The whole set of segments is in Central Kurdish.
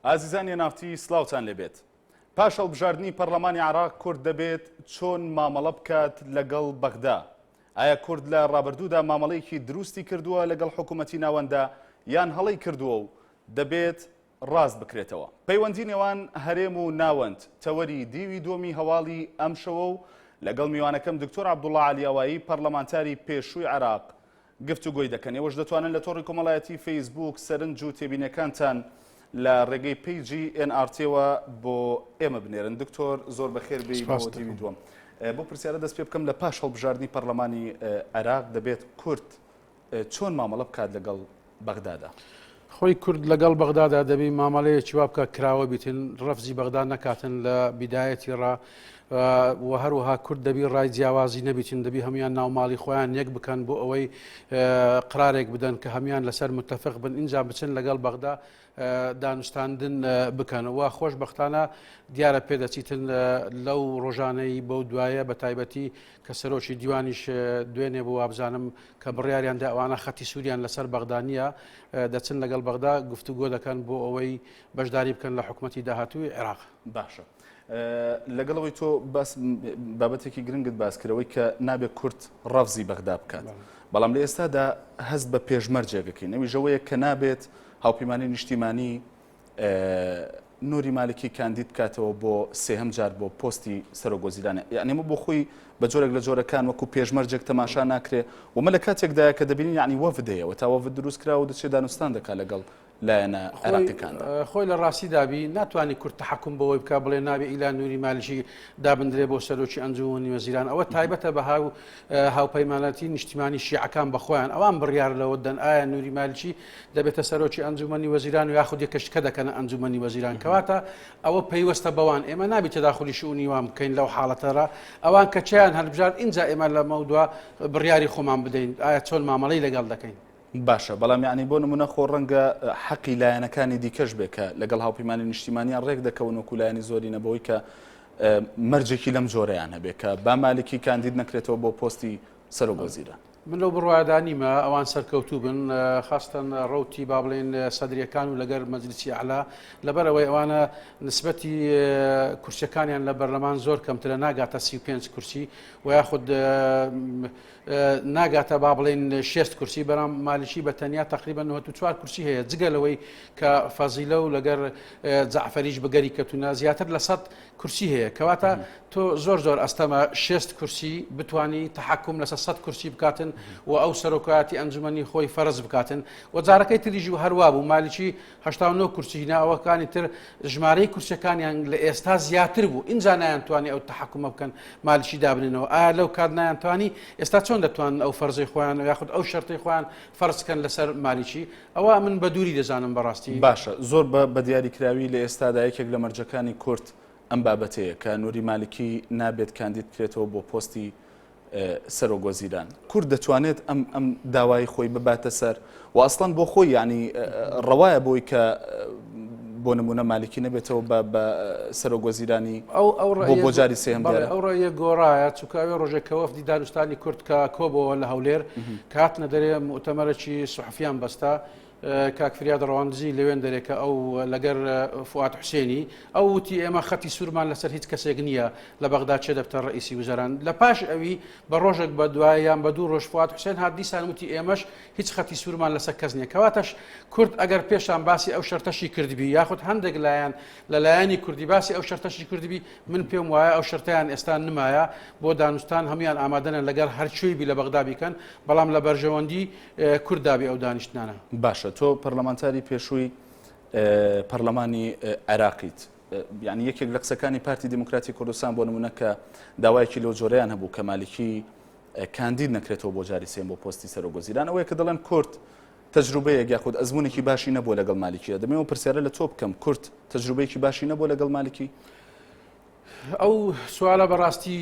ئازیزانی نافتی سلااوان لێبێت پاش هەڵبژاردنی پەرلەمانی عراق کورد دەبێت چۆن مامەڵە بکات لەگەڵ بەغدا ئایا کورد لە ڕابردوودا مامەڵەیەکی دروستی کردووە لەگەڵ حکوومەتی ناوەندە یان هەڵەی کردووە و دەبێت ڕاست بکرێتەوە. پەیوەندی نێوان هەرێم و ناوەند تەوەری دیوی دووەمی هەواڵی ئەمشەوە و لەگەڵ میوانەکەم دکتۆر عەبدوڵڵا عەلیاوایی پەرلەمانتاری پێشووی عێراق گفتوگۆی دەکەن. ئێوەش دەتوانن لە تۆڕی کۆمەڵایەتی فەیسبووک سەرنج و تێبینیەکانتان لە ڕێگەی پەیجی ئێن ئاڕ تیەوە بۆ ئێمە بنێرن. دکتۆر زۆر بەخێر بێی بۆ دیوی دووەم. بۆ پرسیارە دەست پێ بکەم لە پاش هەڵبژاردنی پەرلەمانی عێراق دەبێت کورد چۆن مامەڵە بکات لەگەڵ بەغدادا؟ خۆی کورد لەگەڵ بەغدادا دەبی مامەڵەیەکی وا بکات کراوە بیتن ڕەفزی بەغدا نەکاتن لە بیدایەتی ڕا و هەروەها کورد دەبی ڕای جیاوازی نەبیتن دەبی هەموان ناوماڵی خۆیان یەک بکەن بۆ ئەوەی قرارێک بدەن کە هەموان لەسەر متفق بن اینجا بچن لەگەڵ بەغدا دانوستاندن بکەن و خۆشببختانە دیارە پێدەچیتن لەو ڕۆژانەی بەو دوایە بە تایبەتی کە سەرۆکی دیوانیش دوێنێ بوو وابزانم کە بڕیاریان دا ئەوانە خەتی سووریان لەسەر بەغدا نییە دەچن لەگەڵ بەغدا گفتوگۆ دەکەن بۆ ئەوەی بەشداری بکەن لە حکوومەتی داهاتووی عێراق. باشە لەگەڵ ئەوەی تۆ باس بابەتێکی گرنگت باس کردەوەی کە نابێت کورد ڕەفزی بەغدا بکات بەڵام لە ئێستادا هەست بە پێشمەرجێکەکەین ئەویش ئەوەیە کە نابێت هاوپەیمانی نیشتیمانی نوری مالکی کاندید بکاتەوە بۆ سێهەم جار بۆ پۆستی سەرۆک وەزیران یعنی ئەمە بۆ خۆی بە جۆرێک لە جۆرەکان وەکو پێشمەرجێک تەماشا ناکرێ و مە لە کاتێکدایە کە دەبینین یعنی وەفد هەیە و تا وەفد دروست کرا و دەچێت دانوستان دەکات لەگەڵ لایەنە عێراقیەکاندا. خۆی لە ڕاستیدا بی ناتوانی کورد تەحەکوم بەوەی بکا بڵێ نابێ ئیلا نوری مالکی دابندرێ بۆ سەرۆکی ئەنجومەنی وەزیران ئەوە تایبەتە بە هاو هاوپەیمانەتی نیشتیمانی شیعەکان بە خۆیان ئەوان بڕیار لەوە دەن ئایا نوری مالکی دەبێتە سەرۆکی ئەنجومەنی وەزیران و یاخود یەکەشتکە دەکەنە ئەنجومەنی وەزیران کەواتە ئەوە پەیوەستە بەوان ئێمە نابی تەداخلی شئونی وان بکەین لەو حاڵەتەرا ئەوان کە چیان هەلبژارد ئینجا ئێمە لە مەودوا بڕیاری خۆمان بدەین ئایا چۆن مامەڵەی لەگەڵ دەکەین. باشە بەڵام یعنی بۆ نمونە خۆ ڕەنگە حەقی لایەنەکانی دیکەش بێ کە لەگەڵ هاوپەیمانی نیشتیمانیان ڕێک دەکەون وەکو لایەنی زۆرینە بەوەی کە مەرجێکی لەم جۆرەیان هەبێ کە با مالکی کاندید نەکرێتەوە بۆ پۆستی سەرۆک وەزیران. من لەو بڕوایەدا نیمە ئەوان سەرکەوتوو بن خاستەن ڕەوتی با بڵێن سەدریەکان و لەگەر مەجلیسی ئەعلا لەبەر ئەوەی ئەوانە نسبەتی کورسیەکانیان لە بەرلەمان زۆر کەمترە ناگاتە 35 کورسی و یاخود ناگاتە با بڵێن شێست کورسی بەرام مالکی بە تەنیا تقریبا 94 کورسی هەیە جگە لەوەی کە فەزیلە و لەگەر جعفەریش بگەری کەتونا زیاتر لە 100 کورسی هەیە کەواتە تۆ زۆر زۆر ئەستەمە شێست کورسی بتانی تحکم لەسەر 100 کورسی بکاتن و ئەو سەرۆکایەتی ئەنجومەنی خۆی فەرز بکاتن و جارەکەی تریژ و هەروا بوو مالکی 89 کورسی هیناوەکانی تر ژمارەی کورسەکانیان لە ئێستا زیاتر بوو اینجا نایانتوانی ئەو تحکمە بکەن مالکی دابننەوە ئایا لەو کات نایانتوانی ئێستا چۆن دەتوانن ئەو فەرزەی خۆیان و یاخود ئەو شەرتەی خۆیان فەرزکەن لەسەر مالکی ئەوە من بە دووری دەزانم بەڕاستی. باشە زۆر بە بە دیاریکراوی لە ئێستادا یەکێک لە مەرجەکانی کورد ئەم بابەتەیە کە نوری مالکی نابێت کاندید بکرێتەوە بۆ پۆستی سەرۆک وەزیران. کورد دەتوانێت ئەم ئەم داوای خۆی بباتە سەر و ئەسڵەن بۆ خۆی یعنی ڕەوایە بۆی کە بۆ نمونە مالکی نەبێتەوە بە بە سەرۆک وەزیرانی ئەو ئەو بۆ بۆ جاری سێهەم بەڵێ ئەو ڕەیە گۆڕایە چونکە ئەوێ ڕۆژێک کە وەفدی دانوستانی کورد کە کۆبەوە لە هەولێر کە هاتنە دەرێ موئتەمەرەکی سوحفیان بەستا کاک فریاد ڕەواندزی لەوێن دەرێ کە ئەو لەگەر فواد حوسێنی ئەو وتی ئێمە خەتی سوورمان لەسەر هیچ کەسێک نییە لە بەغدا چێ دەبتە ڕئیسی وزەران لە پاش ئەوی بە ڕۆژێک بە دوای یان بە دوو ڕۆژ فواد حوسێن هات دیسان وتی ئێمەش هیچ خەتی سوورمان لەسەر کەس نییە کەواتەش کورد ئەگەر پێشان باسی ئەو شەرتەشی کردبی یاخود هەندێک لایەن لە لایەنی کوردی باسی ئەو شەرتەشی کردبی من پێم وایە ئەو شەرتەیان ئێستا نمایە بۆ دانوستان هەموان ئامادەنە لەگەڵ هەرچووی بی لە بەغدا بیکەن بەڵام لە بەرژەوەندی کورد دابی ئەو دانیشتنانە. باشە تۆ پەرلەمانتاری پێشووی پەرلەمانی عێراقیت یعنی یەکێک لە قسەکانی پارتی دیموکراتی کوردستان بۆ نمونە کە داوایەکی لەو جۆرەیان هەبوو کە مالکی کاندید نەکرێتەوە بۆ جاری سێم بۆ پۆستی سەرۆک وەزیران ئەوەیە کە دەڵێن کورد تەجروبەیەک یاخود ئەزمونێکی باشی نەبووە لەگەڵ مالکیدا دەمەوە پرسیارە لە تۆ بکەم کورد تەجروبەیەکی باشی نەبووە لەگەڵ مالکی؟ ئەو سوالە بەڕاستی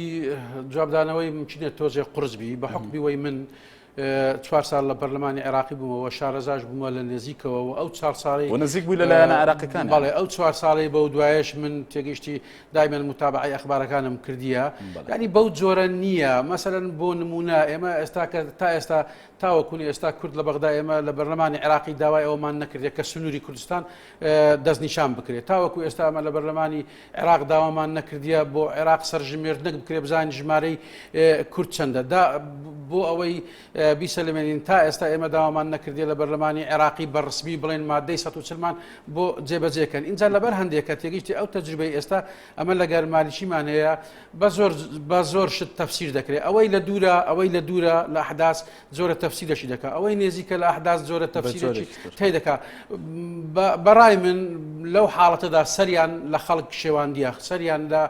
جوابدانەوەی ممکنە تۆزێ قرس بی بە حکمی وەی من. چوار ساڵ لە پەرلەمانی عێراقی بوومەوە شارەزاش بوومە لە نزیکەوە و ئەو چوار ساڵی و نزیک بووی لە لایەنە عێراقیەکان بەڵێ ئەو چوار ساڵی بەو دوایەش من تێگەیشتی دایمەن متابعی ئەخبارەکانم کردیە یعنی بەو جۆرە نییە مەسەلەن بۆ نمونە ئێمە ئێستا کە تا ئێستا تاوەکونی ئێستا کورد لە بەغدا ئێمە لە بەرلەمانی عێراقی داوای ئەومان نەکردێت کە سنووری کوردستان دەستنیشان بکرێت تاوەکو ئێستا ئەمە لە بەرلەمانی عێراق داوامان نەکردیە بۆ عێراق سەرژمێردنەک بکرێ بزانین ژمارەی کورد چەندە دا بۆ ئەوەی بیسەلمێنین تا ئێستا ئێمە داوامان نەکردیە لە بەرلەمانی عێراقی بە ڕسمی بڵێن مادەی 140 مان بۆ جێبەجێکەن اینجا لەبەر هەندێک کە تێگەیشتی ئەو تەجروبەی ئێستا ئەمە لەگەر مالیکیمان هەیە بە زۆر بە زۆر شت تەفسیر دەکرێت ئەوەی لە دوورە ئەوەی لە دوورە لە ئەحداس جۆرە تەفسیرەشی دەکا ئەوەی نێزیکە لە ئەحداس جۆرە تەفسیرێکی تێ دەکا بەڕای من لەو حاڵەتەدا سەریان لە خەڵک شێواندیە سەریان لە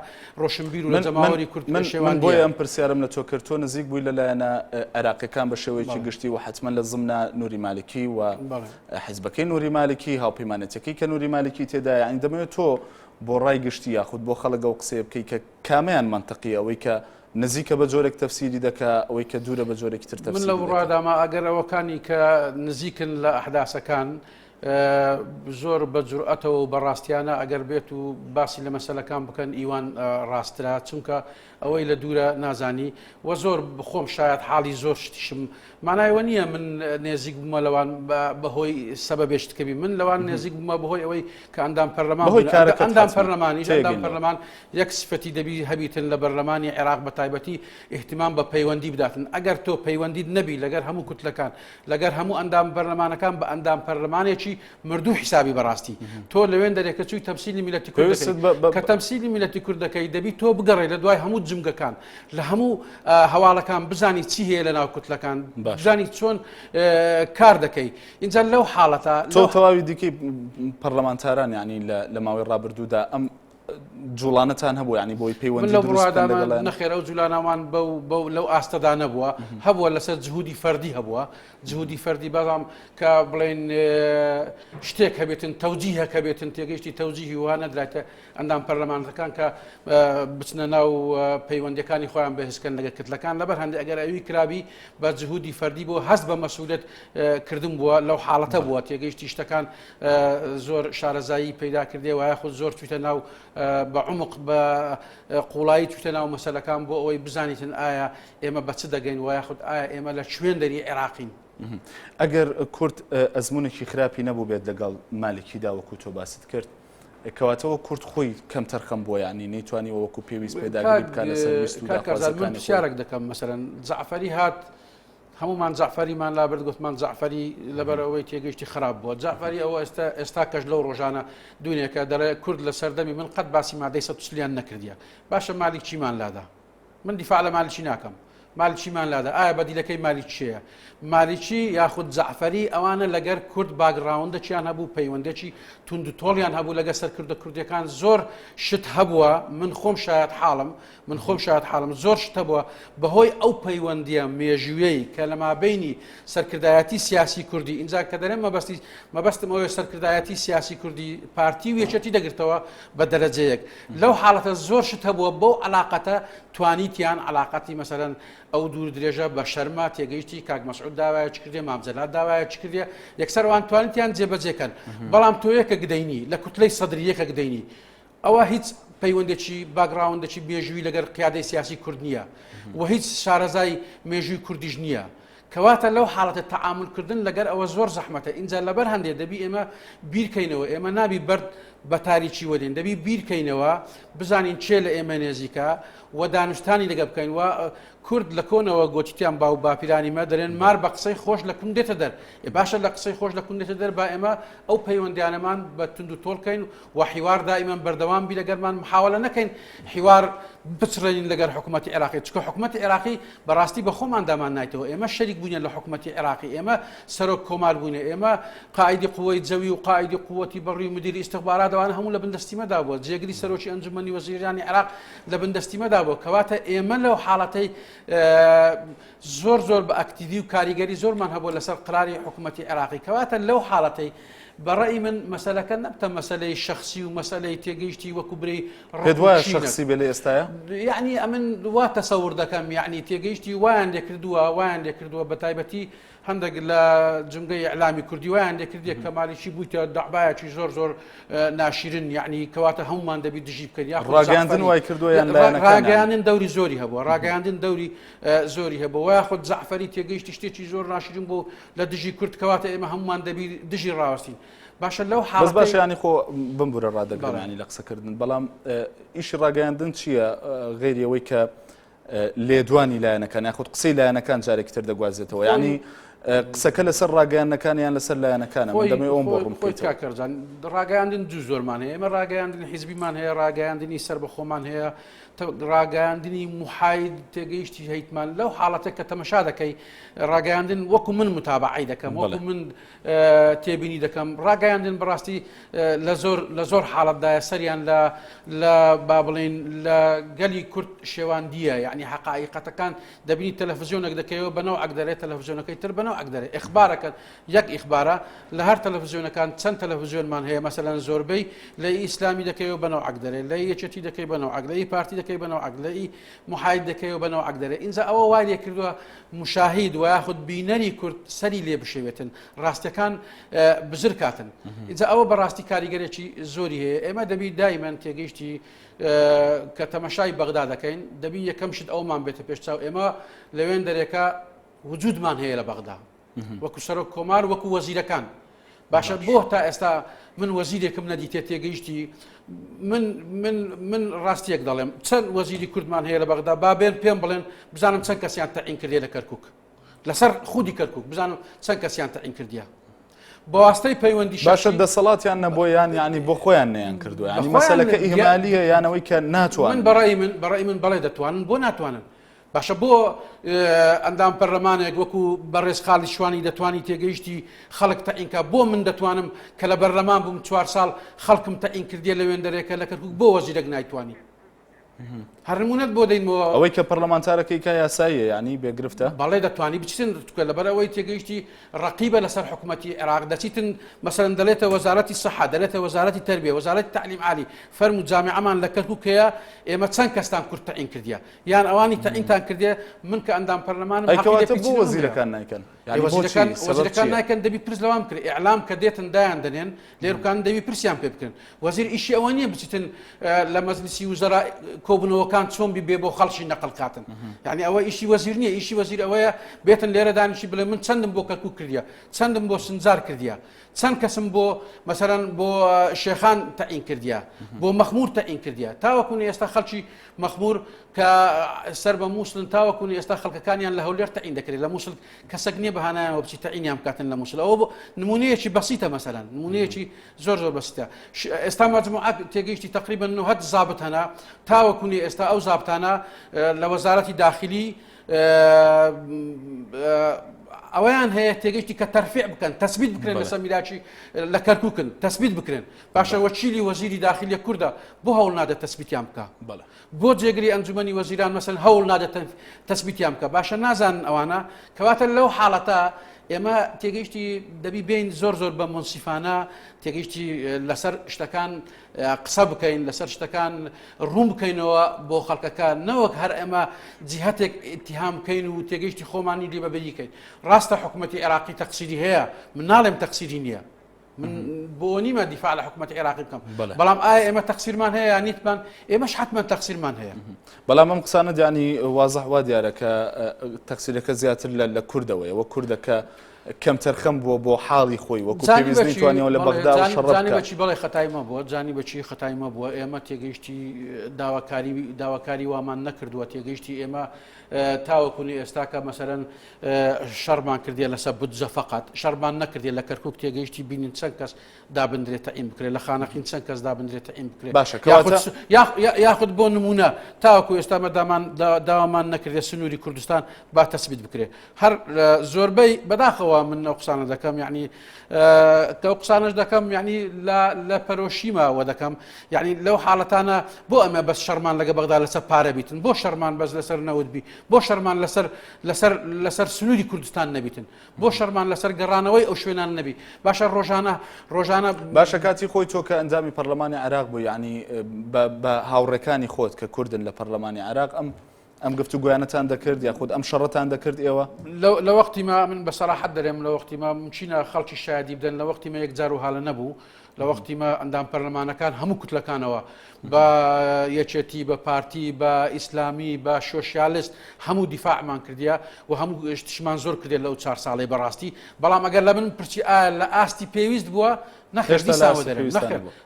ڕۆشنبیر و لە جەماوەری کورد من شێوان بۆیە ئەم پرسیارم لە تۆ کرد تۆ نزیک بووی لە لایەنە عێراقیەکان بە شێوەیەکی گشتی و حتمما لە زمنا نوری مالکی و حیزبەکەی نوری مالکی هاوپەیمانەتەکەی کە نوری مالکی تێدایە یعنی دەمەوێت تۆ بۆ ڕای گشتی یاخود بۆ خەڵک ئەو قسەیە بکەی کە کامیان مەنتقیە ئەوەی کە نزیکە بە جۆرێک تەفسیری دەکا، ئەوەی کە دوورە بە جۆرێکی تر من تەفسیری لەو دەکا. ڕوادامە ئەگەر ئەوەکانی کە نزیکن لە ئەحداسەکان زۆر بە جورئەتەوە و بە ڕاستیانە ئەگەر بێت و باسی لە مەسەلەکان بکەن ئیوان ڕاسترە چونکە ئەوەی لە دوورە نازانی و زۆر خۆم شایەت حاڵی زۆر شتیشم مانای وە نییە من نێزیک بوومە لەوان بەهۆی سەبەبێ شتکەبی من لەوان نێزیک بوومە بەهۆی ئەوەی کە ئەندام پەرلەمان بەهۆی کارەکەت ئەندام حەتمەن. پەرلەمانیش ئەندام تێگەین لەوە. پەرلەمان یەک سفەتی دەبی هەبیتن لە بەرلەمانی عێراق بە تایبەتی ئیهتیمام بە پەیوەندی بداتن ئەگەر تۆ پەیوەندیت نەبی لەگەر هەموو کوتلەکان لەگەر هەموو ئەندام پەرلەمانەکان بە ئەندام پەرلەمانێکی مردوو حیسابی بەڕاستی تۆ لەوێن دەرێ کە چووی تەمسیلی میلەتی کورد پێویستت دەکەی بە بە کە تەمسیلی میلەتی کورد دەکەی دەبی تۆ بگەڕێ لە دوای هەموو جمگەکان لە هەموو هەواڵەکان بزانی چی هەیە لە ناو کوتلەکان باش. بزانی چۆن کار دەکەی ئینجا لەو حاڵەتە تۆ تەواوی دیکەی پەرلەمانتاران یعنی لە ماوەی ڕابردوودا ئەم جوڵانەتان هەبوو یعنی بۆی من پەیوەندی لەو دروست بکەن بڕوادامە لەگەڵیان؟ نەخێر ئەو جولانەمان بەو بەو لەو ئاستەدا نەبووە هەبووە لەسەر جهودی فەردی هەبووە جهودی فەردی بەڵام کە بڵێن شتێک هەبێتن تەوجیهەک هەبێتن تێگەیشتی تەوجیهی وا نەدرایتە ئەندام پەرلەمانەکان کە بچنە ناو پەیوەندیەکانی خۆیان بەهێزکەن لەگەر کتلەکان لەبەر هەندێک ئەگەر ئەوی کرابی بە جهودی فەردی بۆ هەست بە مەسئولیت کردن بووە لەو حاڵەتە بووە تێگەیشتی شتەکان زۆر شارەزایی پەیدا کردێ وایە خود زۆر چویتە ناو بە عمق بە قوڵایی چویتە ناو مەسەلەکان بۆ ئەوەی بزانیتن ئایا ئێمە بە چ دەگەین وایە خود ئایا ئێمە لە کوێن دەری عێراقین. ئەگەر کورد ئەزمونێکی خراپی نەبووبێت لەگەڵ مالکیدا وەکو تۆ باست کرد، کەواتە وەک کورد خۆی کەمتەرخەم بووە یانی نەیتوانیوە وەکو پێویست پێداگری بکات لەسەر ویست و کاک کارزان من داخوازیەکانی خۆی. پرسیارێک دەکەم مەسەلەن جەعفەری هات هەمومان جەعفەریمان لابرد گوتمان جەعفەری لەبەر ئەوەی تێگەیشتی خراپ بووە جەعفەری ئەوە ئێستا ئێستا کەش لەو ڕۆژانە دوونێکە دەڵێ کورد لە سەردەمی من قەت باسی مادەی 140 نەکردیە باشە مالیک چیمان لادا من دیفاع لە مالکی ناکەم مالکیمان لادا ئایا بەدیلەکەی مالیک کێیە مالکی یاخود جەعفەری ئەوانە لەگەر کورد background ەکیان هەبوو پەیوەندێکی توند و تۆڵیان هەبوو لەگە سەرکردە کوردەکان زۆر شت هەبووە من خۆم شایەت حاڵم من خۆم شایەت حاڵم زۆر شت هەبووە بەهۆی ئەو پەیوەندیە مێژوویەی کە لە مابینی سەرکردایەتی سیاسی کوردی ئینجا کە دەرێم مەبەستی مەبەستم ئەوەیە سەرکردایەتی سیاسی کوردی پارتی و یەکێتی دەگرتەوە بە دەرەجەیەک لەو حاڵەتە زۆر شت هەبووە بەو علاقەتە توانیتیان علاقەتی مەسەلەن ئەو دوور درێژە بە شەرمە تێگەیشتی کاک مەسعود داوایە چ کردێ مام جەلال داوایە چ کردێ یەکسەر وان توانیتیان جێبەجێکەن بەڵام تۆ یەکە گدەینی لە کوتلەی سەدری یەکە گدەینی ئەوە هیچ پەیوەندێکی background ێکی مێژووی لەگەر قیادەی سیاسی کورد نییە و هیچ شارەزای مێژووی کوردیش نییە. کەواتە لەو حاڵەتە تەعامول کردن لەگەر ئەوە زۆر زەحمەتە ئینجا لەبەر هەندێ دەبی ئێمە بیرکەینەوە ئێمە نابی بەرد بە تاریکی وەدێن دەبی بیرکەینەوە بزانین چێ لە ئێمە نێزیکە و دانوستانی لەگە بکەین و کورد لە کۆنەوە گۆتیتیان باو باپیرانی مە دەرێن مار بە قسەی خۆش لە کون دێتە دەر ئێ باشە لە قسەی خۆش لە کون دێتە دەر با ئێمە ئەو پەیوەندیانەمان بە توند و تۆڵکەین و حیوار دائیمەن بەردەوام بی لەگەرمان محاوەلە نەکەین حیوار بچڕێنین لەگەر حکوومەتی عێراقی چکە حکوومەتی عێراقی بەڕاستی بە خۆمان دامان نایتەوە ئێمە شەریک بووینە لە حکوومەتی عێراقی ئێمە سەرۆک کۆمار بووینە ئێمە قائیدی قوەی جەوی و قائیدی قوەتی بەڕی و مدیری ئیستخبارات ئەوانە هەموو لە بندەستیمەدا بووە جێگری سەرۆکی ئەنجومەنی وەزیرانی عێراق لە بندەستیمەدا بووە کەواتە ئێمە لەو حاڵەتەی زۆر زۆر بە ئەکتیڤی و کاریگەری زۆرمان هەبوو لەسەر قراری حکوومەتی عێراقی کەواتە لەو حاڵەتەی. بە ڕەئی من مەسەلەکە نەبتە مەسەلەی شەخسی و مەسەلەی تێگەیشتی وەکو برێی پێت وایە شەخسی بێ لە ئێستایا؟ یعنی ئەمن وا تەسەور دەکەم یعنی تێگەیشتی وایان لێ کردووە وایان لێ کردووە بە تایبەتی هەندێک لە جمگەی ئیعلامی کوردی وایان لێ کردیە کە مالیکی بوویتە دەعبایەکی زۆر زۆر ناشیرن یعنی کەواتە هەمومان دەبی دژی بکەن یاخود ڕاگەیاندن وای کردووە یان لایەنەکان ڕاگەیاندن دەوری زۆری هەبووە ڕاگەیاندن دەوری زۆری هەبووە یاخود جەعفەری تێگەیشتی شتێکی زۆر ناشرین بوو لە دژی کورد کەواتە ئێمە هەمومان دەبی دژی ڕاوەستین باشە لەو حاڵ باشە ینی خۆ بمبورە ڕادەگرم ینی لە قسەکردن بەڵام ئیشی ڕاگەیاندن چییە غێری ئەوەی کە لێدوانی لایەنەکان یاخود قسەی لایەنەکان جارێکی تر دەگوازێتەوە ینی قسەکە لەسەر ڕاگەیاندنەکان یان لەسەر لایەنەکانە من دەمەوێت ئەوم بۆ ڕوون بکەیتەوە. کاک کەرزان ڕاگەیاندن دوو زۆرمان هەیە ئێمە ڕاگەیاندنی حیزبیمان هەیە ڕاگەیاندنی سەربەخۆمان هەیە ڕاگەیاندنی محاید تێگەیشتی هەیتمان لەو حاڵەتە کە تەمەشا دەکەی ڕاگەیاندن وەکو من متابعی دەکەم وەکو من تێبینی دەکەم ڕاگەیاندن بەڕاستی لە زۆر لە زۆر حاڵەتدایە سەریان لە لە با بڵین لە گەلی کورد شێواندیە یعنی حقائقەتەکان دەبینی تەلەفزیۆنێک دەکەیەوە بەنەو ئەک دەرێ تەلەفزیۆنەکەی تر بەنەو ئەک دەرێ ئیخبارەکە یەک ئیخبارە لە هەر تەلەفزیۆنەکان چەند تەلەفزیۆنمان هەیە مەسەلەن زۆربەی لە ئیسلامی دەکەیەوە بەنەو ئەک دەرێ لە یەکێتی دەکەی بەنەو ئەک لە پارتی دەکەی بەنەو ئەک لە محاید دەکەیەوە بەنەو ئەک دەرێ ئینجا ئەوە وای لێ کردووە مشاهید و یاخود بینەری کورد سەری لێ بشێوێتن ڕاستەکان بزر کاتن ئینجا ئەوە بەڕاستی کاریگەرێکی زۆری هەیە ئێمە دەبی دایمەن تێگەیشتی کە تەمەشای بەغدا دەکەین دەبی یەکەم شت ئەومان بێتە پێش چاو ئێمە لەوێن دەرێکە وجودمان هەیە لە بەغدا وەکو سەرۆک کۆمار وەکو وەزیرەکان باشە بۆ تا ئێستا من وەزیرێکم نەدیتێ تێگەیشتی من من من ڕاستیەک دەڵێم چەند وەزیری کوردمان هەیە لە بەغدا با بێن پێم بڵێن بزانم چەند کەسیان تەعین کردێ لە کەرکک لەسەر خودی کەرکک بزانم چەند کەسیان تەعین کردیە بەواستەی پەیوەندی باشە دەسەڵاتیان نەبووە یان یانی بۆ خۆیان نەیان کردووە ینی مەسەلەکە ئیهمالیە یانەوەی کە ناتوان من بەڕای من بەڕای من بەڵێ دەتوانن بۆ ناتوانن باشە بۆ ئەندام پەرلەمانێک وەکو بەڕێز خاڵی شوانی دەتوانی تێگەیشتی خەڵک تەعینکە بۆ من دەتوانم کە لە بەرلەمان بووم چوار ساڵ خەڵکم تەعین کردیە لە وێندەرێکە لە کەرکک بۆ وەزیرەک نایتوانی هەر نمونەت بۆ دەینمەوە. ئەوەی کە پەرلەمانتارەکەی کا یاساییە یانی بێ گرفتە؟ بەڵێ دەتوانی بچیتن چونکە لەبەر ئەوەی تێگەیشتی ڕەقیبە لەسەر حکومەتی عێراق دەچیتن مەسەلەن دەلێتە وەزارەتی سەحە دەلێتە وەزارەتی تەربیە وەزارەتی تەعلیم عالی فەرموو جامیعەمان لە کەرکوک هەیە ئێمە چەند کەستان کورد تەعین کردیە یان ئەوانی تەعینتان کردیە من کە ئەندام پەرلەمانم ئەی حەقی کەواتە بۆ لێپێچینەوەم هەیە. وەزیرەکان نایکەن؟ یانی بۆچی؟ وەزیرەکان سەبەب وەزیرەکان چییە؟ نایکەن دەبی پرس لەوان بکرێ ئیعلام کە دێتن دایان دەنێن لێرکان دەبی پرسیان پێ بکرێن وەزیر ئیشی ئەوە نییە بچیتن لە مەجلیسی وزەرا کۆبوونەوەکان چۆن بی بێ بۆ خەڵکی نەقل کاتن یعنی ئەوە ئیشی وەزیر نییە ئیشی وەزیر ئەوەیە بێتن لێرە دانیشی بڵێ من چەندم بۆ کەرکوک کردیە چەندم بۆ سنجار کردیە چەند کەسم بۆ مەسەرەن بۆ شێخان تەعین کردیە بۆ مەخمور تەعین کردیە تاوەکو ئێستا خەڵکی مەخمور کە سەر بە مووسڵن تاوەکو ئێستا خەڵکەکانیان لە هەولێر تەعین دەکرێت لە مووسڵ کەسەک نییە بە هانایانەوە بچی تەعینیان بکاتن لە مووسڵ ئەوە نمونەیەکی بەسیتە مەسەلەن نمونەیەکی زۆر زۆر بەسیتە ئێستا مەجموعە تێگەیشتی تقریبا 90 زابت هەنا تاوەکو نیە ئێستا ئەو زابتانە لە وەزارەتی داخلی ئەوەیان هەیە تێگەیشتی کە تەرفیع بکەن تەسبیت بکرێن لەسەر میلاکی لە کەرکوکن تەسبیت بکرێن باشە وەکیلی وەزیری داخلی کوردە بۆ هەوڵ نادە تەسبیتیان بکە بەڵێ بۆ جێگری ئەنجومەنی وەزیران مەسەلەن هەوڵ نادە تەسبیتیان بکە باشە نازانن ئەوانە کەواتە لەو حاڵەتە ئێمە تێگەیشتی دەبی بین زۆر زۆر بە مونسیفانە تێگەیشتی لەسەر شتەکان قسە بکەین لەسەر شتەکان ڕوون بکەینەوە بۆ خەڵکەکە نەوەک هەر ئێمە جیهتێک ئیتیهام بکەین و تێگەیشتی خۆمانی لێ بەبەریکەین ڕاستە حکوومەتی عێراقی تەقسیری هەیە من ناڵێم تەقسیری نییە من بۆ نیمە دیفاع لە حکوومەتی عێراقی بکەم بەڵام ئایا ئێمە تەقسیرمان هەیە یان نیتمان ئێمەش حتمما تەقسیرمان هەیە بەڵام ئەم قسانە دیانی وازح وا دیارە کە تەقسیرەکە زیاتر لە لە کوردەوەیە وە کوردەکە کەمتەرخەم بووە بۆ حاڵی خۆی وەکو پێویست نەیتوانیەوە لە بەغدا و شەڕ زانی بەچی بەڵێ خەتای مە بووە زانی بەچی خەتای مە بووە ئێمە تێگەیشتی داواکاری داواکاری وامان نەکردووە تێگەیشتی ئێمە تاوەکونی ئێستاکە مەسەرەن شەڕمان کردیە لەسەر بودجە فقط شەڕمان نەکردیە لە کەرکک تێگەیشتی بینین چەند کەس دابندرێت تەعین بکرێت لە خانەقین چەند کەس دابندرێت تەعین بکرێت باشە کەواتە یاخود بۆ نمونە تاوەکو ئێستا مەدامان داوامان نەکردێت سنووری کوردستان با تەسبیت بکرێت هەر زۆربەی بەداخەوە. دڵەوە من ئەو قسانە دەکەم یعنی کە ئەو قسانەش دەکەم یعنی لە پەرۆشیمەوە دەکەم یعنی لەو حاڵەتانە بۆ ئەمە بەس شەرمان لەگە بەغدا لەسەر پارە بیتن بۆ شەرمان بەس لەسەر نەوت بی بۆ شەرمان لەسەر لەسەر لەسەر سنووری کوردستان نەبیتن بۆ شەرمان لەسەر گەڕانەوەی ئەو شوێنان نەبی باشە ڕۆژانە ڕۆژانە باشە کاتی خۆی تۆ کە ئەندامی پەرلەمانی عێراق بوو یعنی بە هاوڕێکانی خۆت کە کوردن لە پەرلەمانی عێراق ئەم ئەم گفتوگۆیانەتان دەکرد یاخود ئەم شەڕەتان دەکرد ئێوە؟ لە وەختی ما من بە سەراحەت دەرێم لە وەختی ما مچینە خەڵکی شایدی بدەن لە وەختی مە یەکجار و هاالە نەبوو لە وەختی مە ئەندام پەرلەمانەکان هەموو کوتلەکانەوە بە یەکێتی بە پارتی بە ئیسلامی بە شۆشیالست هەموو دیفاعمان کردیە و هەموو شتشمان زۆر کردێت لەو چار ساڵی بەڕاستی بەڵام ئەگەر لە من پرسی ئایا لە ئاستی پێویست بووە نەخێر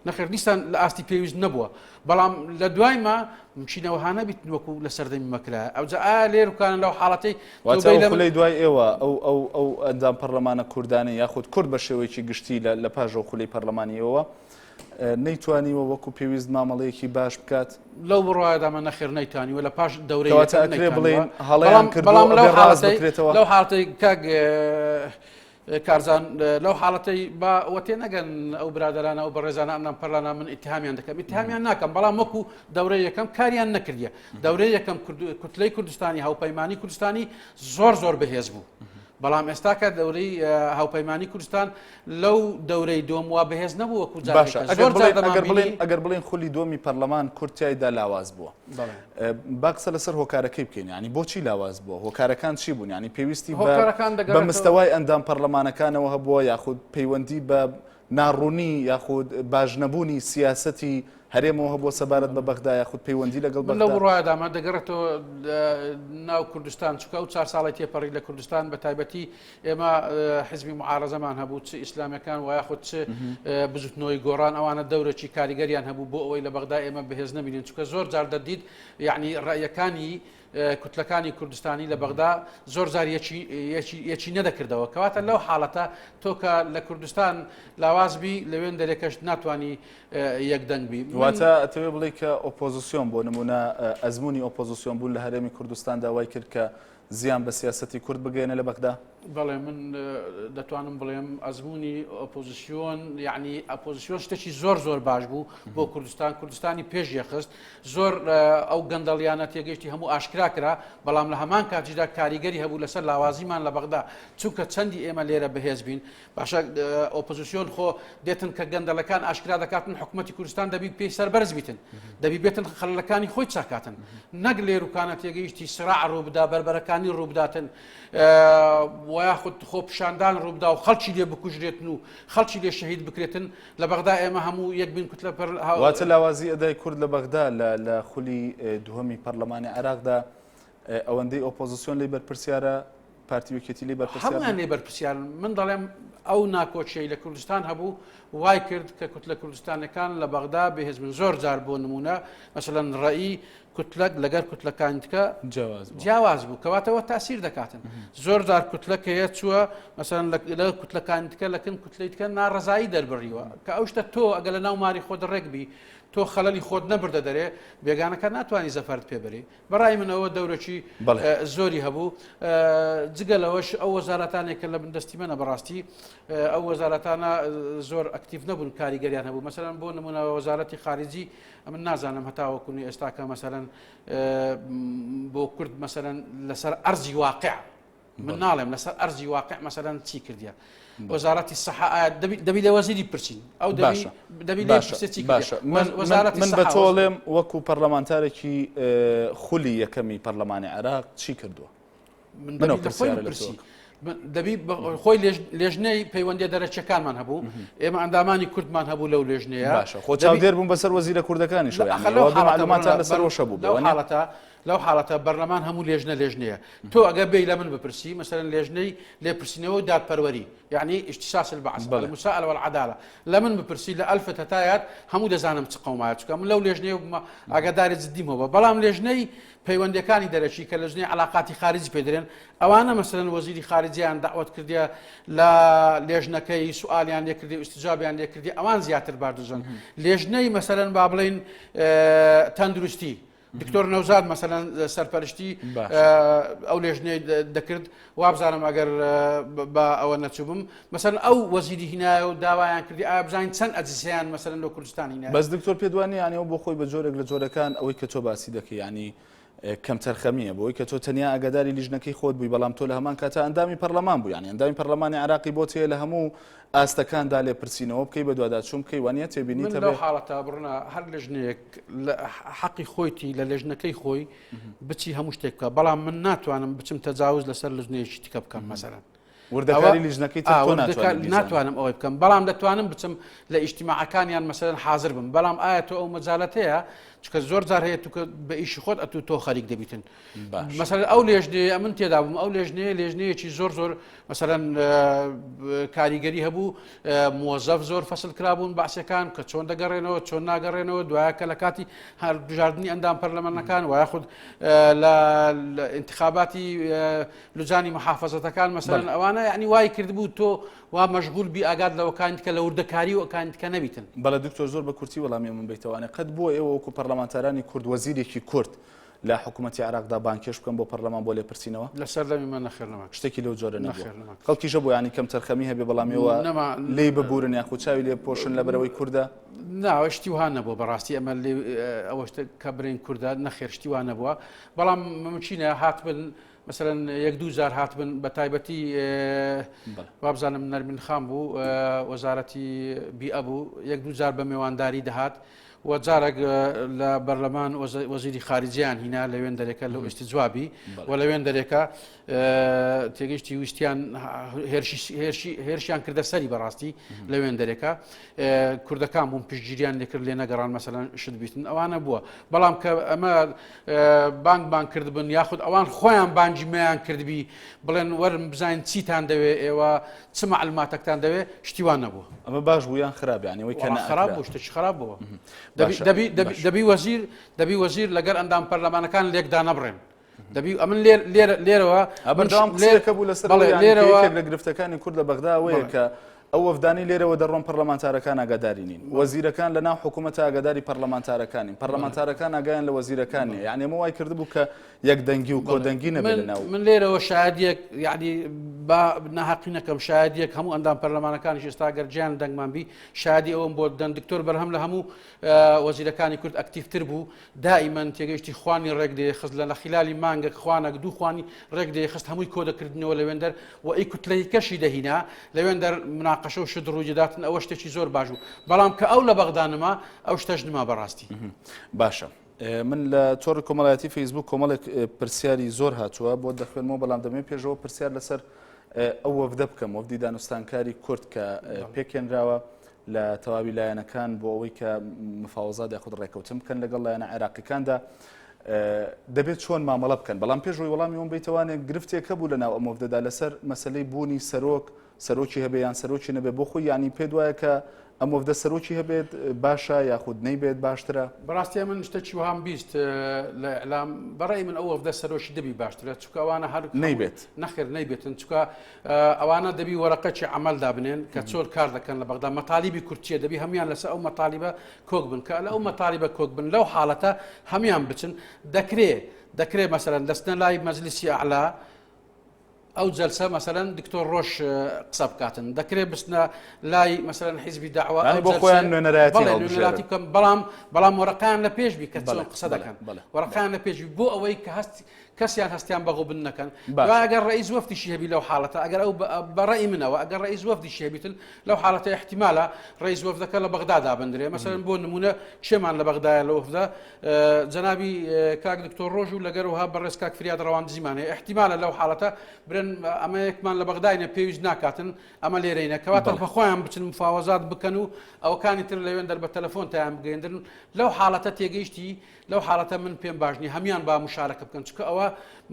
نەخێر دیسان لە ئاستی پێویست نەبووە بەڵام لە دوای ما مچینە وەها نەبیتن وەکو لە سەردەمی مەکرایە ئەوجا ئایا لێروکانە لەو حاڵەتەی واتە ئەو خولەی دوای ئێوە ئەو ئەو ئەو ئەندام پەرلەمانە کوردانەی یاخود کورد بە شێوەیەکی گشتی لە لە پاش ئەو خولەی پەرلەمانی ئێوە نەیتوانیوە وەکو پێویست مامەڵەیەکی باش بکات؟ لەو بڕوایەدا من نەخێر نەیتوانیوە لە پاش دەورەی کەواتە یەکەم ئەکرێ نەیتوانیوە بڵێین هەڵەیان بەڵام کردووە بەڵام لەو ئەبێ ڕاست حاڵەتەی بکرێتەوە؟ لەو حاڵەتەی کاک کارزان لەو حاڵەتەی با وە تێ نەگەن ئەو برادەرانە ئەو بەڕێزانە ئەمنان پەرلەمان من ئیتهامیان دەکەم ئیتهامیان ناکەم بەڵام وەکو دەورەی یەکەم کاریان نەکردیە دەورەی یەکەم کوتلەی کوردستانی هاوپەیمانی کوردستانی زۆر زۆر بەهێز بوو بەڵام ئێستاکە دەورەی هاوپەیمانی کوردستان لەو دەورەی دووەم وا بەهێز نەبوو وەکو باشە جارێکە ئەگەر زۆر جار بڵێن ئەگەر دەمانبینی بڵێن ئەگەر بڵێن خولی دووەمی پەرلەمان کورد تیایدا لاواز بووە بەڵێ. با قسە لەسەر هۆکارەکەی بکەین یانی بۆچی لاواز بووە هۆکارەکان چی بوون یانی پێویستی بە هۆکارەکان بە دەگەڕێتەوە مستەوای ئەندام پەرلەمانەکانەوە هەبووە یاخود پەیوەندی بە ناڕوونی یاخود باش نەبوونی سیاسەتی هەرێمەوە هەبووە سەبارەت بە بەغدا یاخود پەیوەندی لەگەڵ من لەو بەغدا بڕوایەدامە دەگەڕێتەوە ناو کوردستان چونکە ئەو چار ساڵی تێپەڕی لە کوردستان بە تایبەتی ئێمە حزبی معارەزەمان هەبوو چ ئیسلامیەکان و یاخود چ بزوتنەوەی گۆڕان ئەوانە دەورێکی کاریگەریان هەبوو بۆ ئەوەی لە بەغدا ئێمە بەهێز نەبینین چونکە زۆر جار دەدیت یعنی ڕەیەکانی کوتلەکانی کوردستانی لە بەغدا زۆر جار یەکی نەدەکردەوە کەواتە لەو حاڵەتە تۆ کە لە کوردستان لاواز بی لەوێن دەرێکەش ناتوانانی یەکدەنگ بی واتە ئەتەوێ بڵێ کە ئۆپۆزیسیۆن بۆ نمونە ئەزمموی ئۆپۆزیسیۆن بوون لە هەرێمی کوردستان داوای کرد کە زیان بە سیاسەتی کورد بگەیەنێ لە بەغدا؟ بەڵێ من دەتوانم بڵێم ئەزموونی ئۆپۆزیسیۆن یعنی ئەپۆزیسیۆن شتێکی زۆر زۆر باش بوو بۆ کوردستان کوردستانی پێش یەخست زۆر ئەو گەندەڵیانە تێگەیشتی هەموو ئاشکرا کرا بەڵام لە هەمان کاتیشدا کاریگەری هەبوو لەسەر لاوازیمان لە بەغدا چونکە چەندی ئێمە لێرە بەهێز بین باشە ئۆپۆزیسیۆن خۆ دێتن کە گەندەلەکان ئاشکرا دەکاتن حکوومەتتی کوردستان دەبی پێی سەربەرز بیتن دەبی بێتن خەلەکانی خۆی چاکاتن نەک لێروکانە تێگەیشتی سراع ڕووبدا بەربەرەکانی ڕووبداتن و یاخود خۆ پیشاندان ڕووبدا و خەڵکی لێ بکوژرێتن و خەڵکی لێ شەهید بکرێتن لە بەغدا ئێمە هەموو یەک بین کوتلە پەر واتە لاوازی ئەدای کورد لە بەغدا لە خولی دووەمی پەرلەمانی عێراقدا ئەوەندەی ئۆپۆزیسیۆن لێی بەرپرسیارە پارتی و یەکێتی لێی بەرپرسیار هەموویان لێ بەرپرسیارن من دەڵێم ئەو ناکۆکیەی لە کوردستان هەبوو وای کرد کە کوتلە کوردستانەکان لە بەغدا بەهێز بن زۆر جار بۆ نمونە مەسەلەن ڕەئی کوتلەک لەگەر کوتلەکانی تکە جیاواز بوو کەواتەوە تاسیر دەکاتن زۆر جار کوتلەک هەیە چووە مەسەلەن لە کوتلەکانی تکە لەکن کوتلەی تکە ناڕەزایی دەربڕیوە کە ئەو شتە تۆ ئەگەر لە ناو ماری خۆت ڕێک بی تۆ خەلەلی خۆت نەبردە دەرێ بێگانەکە ناتوانانی زەفەرت پێبەری بەڕای من ئەوە دەورەکی زۆری هەبوو جگە لەوەش ئەو وەزارەتانێک کە لە بندەستی منە بەڕاستی ئەو وەزارەتانە زۆر ئەکتیڤ نەبوون کاریگەریان هەبوو مەسەلەن بۆ نمونە وەزارەتی خارجی ئەمن نازانم هەتاوەکونی ئێستاکە مەسەلەن بۆ کورد مەسەلەن لەسەر ئەرزی واقع من ناڵێم لەسەر ئەرزی واقع مەسەلەن چی کردیە وەزارەتی سەحە ئایا دەبی لە وەزیری پرسین ئەو باشە دەبی باشە باشە وەزارەتی من بە تۆڵێم وەکو پەرلەمانتارێکی خولی یەکەمی پەرلەمانی عێراق چی کردووە من پرسی دەبی خۆی لێژنەی پەیوەندی دەرەچەکانمان هەبوو ئێمە ئەندامانی کوردمان هەبوو لەو لێژنەیە باشە خۆ چاودێر بوون بەسەر وەزیرە کوردەکانی شوانتان لەسەر وشە بوو لەو حاڵەتە لەو حاڵەتە بەرلەمان هەموو لێژنە لێژنەیە تۆ ئەگەر بێی لە من بپرسی مەسەلەن لێژنەی لێپرسینەوە و دادپەروەری یعنی اجتثاث البعث المساءلة والعدالة لە من بپرسی لە ئەلف هەتا یاد هەموو دەزانم چ قەومایە چونکە من لەو لێژنەیە بوومە ئاگاداری جدیم هەبووە بەڵام لێژنەی پەیوەندیەکانی دەرەکی کە لەژنەی علاقاتی خارجی پێ دەرێن ئەوانە مەسەلەن وەزیری خارجیان داوت کردیە لە لێژنەکەی سوالیان لێکردی و استجابیان لێکردی ئەوان زیاتر باردزن لێژنەی مەسەلەن با بڵین تەندروستی. دکتۆر نەوزاد مەسەلەن سەرپەرشتی ئەو لێژنەی دەکرد وابزانم ئەگەر بە ئەوە نەچووبم مەسەن ئەو وەزیری هینایە و داوایان کردی ئایا بزانین چەند ئەجزیان مەسەلەن لۆ کوردستان هینایە بەس دکتۆر پێت وانیە یانی ئەو بۆ خۆی بە جۆرێک لە جۆرەکان ئەوەی کە تۆ باسی دەکەی یانی کەمتەرخەمییە بۆی کە تۆ تەنیا ئاگاداری لیژنەکەی خۆت بووی بەڵام تۆ لە هەمان کاتا ئەندامی پەرلەمان بوو یانی ئەندامی پەرلەمانی عێراقی بۆت هەیە لە هەموو ئاستەکاندا لێپرسینەوە بکەی بەدواداچوون بکەی وانە تێبینی من لەو حاڵەتە بڕنا هەر لژنەیەک حەقی خۆیتی لە لێژنەکەی خۆی بچی هەموو شتێک بکە بەڵام من ناتوانم بچم تەجاوز لەسەر لژنەیەکی تکە بکەم مەسەرەن وردەکاری لیژنەکەی تر تۆ ناتوانی ناتوانم ئەوەی بکەم بەڵام دەتوانم بچم لە ئیجتیماعەکانیان مەسەلەن حاضر بم بەڵام ئایا تۆ ئەو مەجالت هەیە چکە زۆر جار هەیە توکە بە ئیشی خۆت ئەتوو تۆ خەریک دەبیتن مەسەلەن ئەو لێژنەیە ئەمن تێدا بووم ئەو لێژنەیە لێژنەیەکی زۆر زۆر مەسەلەن کاریگەری هەبوو مۆزەف زۆر فەسل کرابوون بەعسەکان کە چۆن دەگەڕێنەوە چۆن ناگەڕێنەوە دوایە کە لە کاتی هەڵبژاردنی ئەندام پەرلەمانەکان و یاخود لە انتخاباتی لجانی محافەزەتەکان مەسەلەن ئەوانە یعنی وای کردبوو تۆ وا مەشغول بی ئاگات لەوەکانی دیکە لە وردەکاری و ئەکانی دیکە نەبیتن. بەڵێ دکتۆر زۆر بە کورتی وەڵامی ئەمن بەیتەوانێ قەت بووە ئێوە وەکو پەرلەمانتارانی کورد وەزیرێکی کورد لە حکوومەتی عێراقدا بانگهێشت بکەن بۆ پەرلەمان بۆ لێپرسینەوە؟ لە سەردەمی من نەخێر نەما. شتێکی لەو جۆرە نەبووە. نەخێر نەما. خەڵکیش هەبوو یانی کەمتەرخەمی هەبێ بەڵام ئێوە نەما لێی ببورن یاخود چاوی لێ بپۆشن لەبەرئەوەی کوردە؟ نا شتی وها نەبووە بەڕاستی ئەمە لێ ئەوە شتە کە برێن کوردە نەخێر شتی وا نەبووە بەڵام ممکینە هاتبن مەسەلەن یەک دوو جار هاتبن بە تایبەتی وابزانم نەرمین خان بوو وەزارەتی بیئە بوو یەک دوو جار بە مێوانداری دەهات و جارێک لە بەرلەمان وەزیری خارجیان هینا لەوێن دەرێکە لەو ئێستی جوابی و لەوێن دەرێکە تێگەشتی ویستیان هێرشیان کردە سەری بەڕاستی لەوێن دەرێکە کوردەکان بوون پشتگیریان لێکرد لێ نەگەڕان مەسەلەن شت بیتن ئەوانە بووە بەڵام کە ئەمە بانگ بانگ کردبن یاخود ئەوان خۆیان بانگی مەیان کردبی بڵێن وەرن بزانین چیتان دەوێ ئێوە چ معلوماتەکتان دەوێ شتی وان نەبوو. ئەمە باش بوو یان خراپ یانی ئەوەی کە خراپ بوو شتێکی خراپ بووە دەبی دەبی دەبی وەزیر دەبی وەزیر لەگەر ئەندام پەرلەمانەکان لێکدا نەبڕێن. دەبی ئەمن لێر لێرە لێرەوە بەردەوام لێرەکە بوو لەسەر لێرەوە یەکێک لە گرفتەکانی کورد لە بەغدا ئەوەیە کە ئەو وەفدانەی لێرەوە دەڕۆن پەرلەمانتارەکان ئاگاداری نین وەزیرەکان لە ناو حکوومەتە ئاگاداری پەرلەمانتارەکانین پەرلەمانتارەکان ئاگایان لە وەزیرەکان نیە یعنی ئەمە وای کردبوو کە یەک دەنگی و کۆدەنگی نەبێت لە ناو من لێرەوە شایدیەک یعنی با ناهەقی نەکەم شایدیەک هەموو ئەندام پەرلەمانەکانیش ئێستا گەر گیان دەنگمان بی شایدی ئەوم بۆ دەن دکتۆر بەرهەم لە هەموو وەزیرەکانی کورد ئەکتیڤتر بوو دائیمەن تێگەیشتی خوانی ڕێک دەیخست لە لە خیلالی مانگەک خوانەک دوو خوانی ڕێک دەیخست هەمووی کۆ دەکردنەوە لەوێندەر و ئی کوتلەیکەشی دەهینا لەوێندەر مناقەشە و شت ڕووی دەداتن ئەوە شتێکی زۆر باش بوو بەڵام کە ئەو لە بەغدا نما ئەو شتەش نما بەڕاستی. باشە من لە تۆڕی کۆمەڵایەتی فەیسبوک کۆمەڵێک پرسیاری زۆر هاتووە بۆ دەخوێنمەوە بەڵام دەمەوێت پێشەوە پرسیار لەسەر ئەو وەفدە بکەم وەفدی دانوستانکاری کورد کە پێکهێنراوە لە تەواوی لایەنەکان بۆ ئەوەی کە مفاوەزات یاخود ڕێکەوتن بکەن لەگەڵ لایەنە عێراقیەکاندا دەبێت چۆن مامەڵە بکەن بەڵام پێش ئەوەی وەڵامی ئەوم بیتەوانێک گرفتێک هەبوو لە ناو ئەم وەفدەدا لەسەر مەسلەی بوونی سەرۆک سەرۆکی هەبێ یان سەرۆکی نەبێ بۆ خۆی ینی پێ دوایە کە ئەم وەفدە سەرۆکی هەبێت باشە یاخود نەیبێت باشترە؟ بەڕاستی من شتێکی وهام 20 لە ئیعلام بەڕای من ئەو وەفدە سەرۆکی دەبی باشترە چونکە ئەوانە هەر نەیبێت نەخێر نەیبێتن چونکە ئەوانە دەبی وەرەقەکی عەمەل دابنێن کە چۆن کار دەکەن لە بەغدا مەتالیبی کورد چیە دەبی هەموان لەسەر ئەو مەتالیبە کۆک بن کە لە ئەو مەتالیبە کۆک بن لەو حاڵەتە هەموان بچن دەکرێ دەکرێ مەسەرەن دەستنە لای مەجلیسی ئەعلا ئەو جەلسە مەسەرەن دکتۆر ڕۆژ قسە بکاتن دەکرێ بستنە لای مەسەرەن حیزبی داوا بۆ خۆیان نوێنەرایەتی بکەم بەڵام بەڵام وەرەقیان لە پێش بی کە چۆن قسە دەکەن وەرەقیان لە پێش بۆ ئەوەی کە هەست کەسیان هەستیان بە غوبن نەکەن دوای ئەگەر ڕئیس وەفدیشی هەبی لەو حاڵەتە ئەگەر ئەو بە ڕەئی منەوە ئەگەر ڕئیس وەفدیشی هەبیتن لەو حاڵەتە احتیمالە ڕئیس وەفدەکە لە بەغدا دابندرێ مەسەلەن بۆ نمونە کێمان لە بەغدایە لە وەفدە جەنابی کاک دکتۆر ڕۆژ و لەگەرەوە بەڕێز کاک فریاد ڕەواندزیمان هەیە احتیمالە لەو حاڵەتە برێن ئەمە یەکمان لە بەغداینە پێویست ناکاتن ئەمە لێرەینە کەواتە بە خۆیان بچن مفاوەزات بکەن و ئەوەکانی تر لەوێن دەر بە تەلەفۆن تایان بگەیندن لەو حاڵەتە تێگەیشتی لەو حاڵەتە من پێم باش نیە هەموان با مشارەکە بکەن چونکە ئەوە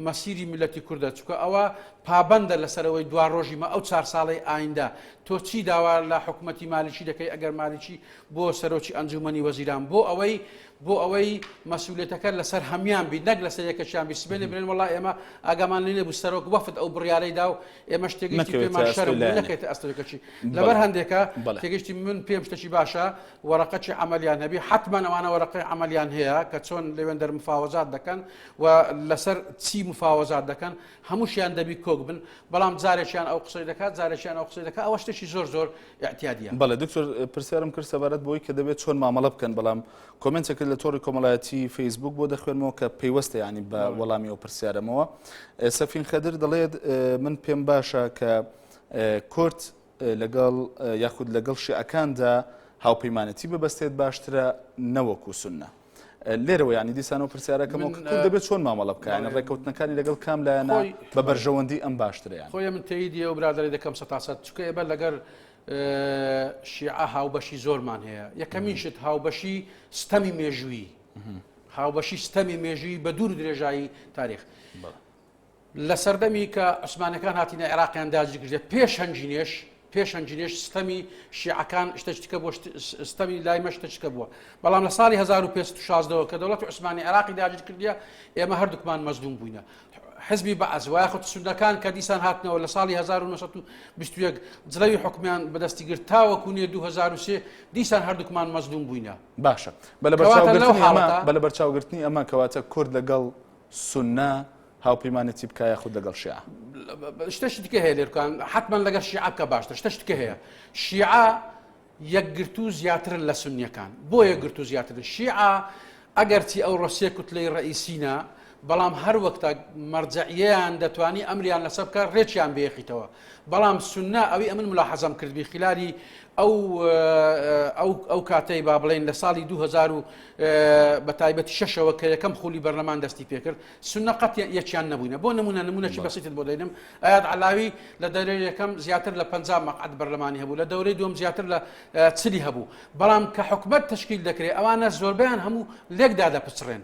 مەسیری میللەتی کوردە چونکە ئەوە پابەندە لەسەرەوەی دوا ڕۆژی مە ئەو چار ساڵەی ئایندە تۆ چی داوا لە حکومەتی مالیکی دەکەی ئەگەر مالیکی بۆ سەرۆکی ئەنجومەنی وەزیران بۆ ئەوەی بۆ ئەوەی مەسئولیەتەکە لەسەر هەموان بی نەک لەسەر یەکەکیان بی سبێنێ بلێن وەڵا ئێمە ئاگامان لێ نەبوو سەرۆک وەفد ئەو بڕیارەی دا و ئێمەش تێگەیشتی نەکەوێتە پێمان ئەستۆی شەرم بوو لایەنێک. نەکەوێتە ئەستۆی کەچی لەبەر بەڵێ هەندێکە بەڵێ. تێگەیشتی من پێم شتێکی باشە وەرەقەکی عەمەلیان هەبی حەتمەن ئەوانە وەرەقەی عەمەلیان هەیە کە چۆن لەوێندەر مفاوەزات دەکەن و لەسەر چی مفاوەزات دەکەن هەمووشیان دەبی کۆک بن بەڵام جارێکیان ئەو قسەی دەکات جارێکیان ئەو قسەی دەکات ئەوە شتێکی زۆر زۆر ئیعتیادیە. بەڵێ دکتۆر پرسیارم کرد سەبارەت بەوەی کە دەبێت چۆن مامەڵە بکەن بەڵام کۆمێنتێکت لە تۆڕی کۆمەڵایەتی فەیسبوک بۆ دەخوێنمەوە کە پەیوەستە ینی بە وەڵامی ئەو پرسیارەمەوە سەفین خەدر دەڵێت من پێم باشە کە کورد لەگەڵ یاخود لەگەڵ شیعەکاندا هاوپەیمانەتی ببەستێت باشترە نەوەکو سنە. لێرەوە ینی دیسانەوە پرسیارەکەمەوە کە کورد دەبێت چۆن مامەڵە بکە یعنی ڕێککەوتنەکانی لەگەڵ کام لایەنە بە بەرژەوەندی ئەم باشترە خۆی من تەیدی ئەو برادەری دەکەم سەتاسەد چونکە ئێمە لەگەر شیعە هاوبەشی زۆرمان هەیە یەکەمین شت هاوبەشی ستەمی مێژوویی هاوبەشی ستەمی مێژووی بە دوور درێژایی تاریخ لە سەردەمی کە عوسمانەکان هاتینە عێراقیان داگیر کردە پێش هەنگینێش پێش هەنگینێش ستەمی شیعەکان شتەچکە بۆ ستەمی لای مە شتەچکە بووە بەڵام لە ساڵی 1516ەوە کە دەوڵەتی عوسمانی عێراقی داگیر کردیە ئێمە هەردووکمان مەزلوم بووینە حزبی بەعس و یاخود سوننەکان کە دیسان هاتنەوە لە ساڵی 1921 جلەوی حکومیان بەدەستی گرت تاوەکو نێ 2003 دیسان هەردووکمان مەزلوم بووینە. باشە بە لەبەرچاوگرتنی ئەمە بە لەبەرچاوگرتنی ئەمە کەواتە کورد لەگەڵ سوننە هاوپەیمانێتی بکا یاخود لەگەڵ شیعە؟ شتەشی دیکە هەیە لێرکان حتمما لەگەڵ شیعە بکە باشتر شتەش دیکە هەیە شیعە یەکگرتوو زیاترن لە سونیەکان بۆ یەکگرتوو زیاترن شیعە ئەگەرچی ئەوڕۆ سێ کوتلەی ڕئیسینە بەڵام هەر وەکتە مەرجەعیەیان دەتوانی ئەمریان لەسەر بکە ڕێکیان بێخیتەوە بەڵام سونە ئەوی ئەمن ملاحەزەم کردبی خلالی ئەو ئەو ئەو کاتەی با بڵێن لە ساڵی 2000 و بە تایبەتی شەشەوە کە یەکەم خولی بەرلەمان دەستی پێکرد سونە قەت یەکیان نەبووینە بۆ نمونە نمونەکی بەسیتت بۆ دەینم ئەیاد عەلاوی لە دەورەی یەکەم زیاتر لە 50 مەقعد بەرلەمانی هەبوو لە دەورەی دووەم زیاتر لە چلی هەبوو بەڵام کە حکومت تشکیل دەکرێت ئەوانە زۆربیان هەموو لێکدا دەپچڕێن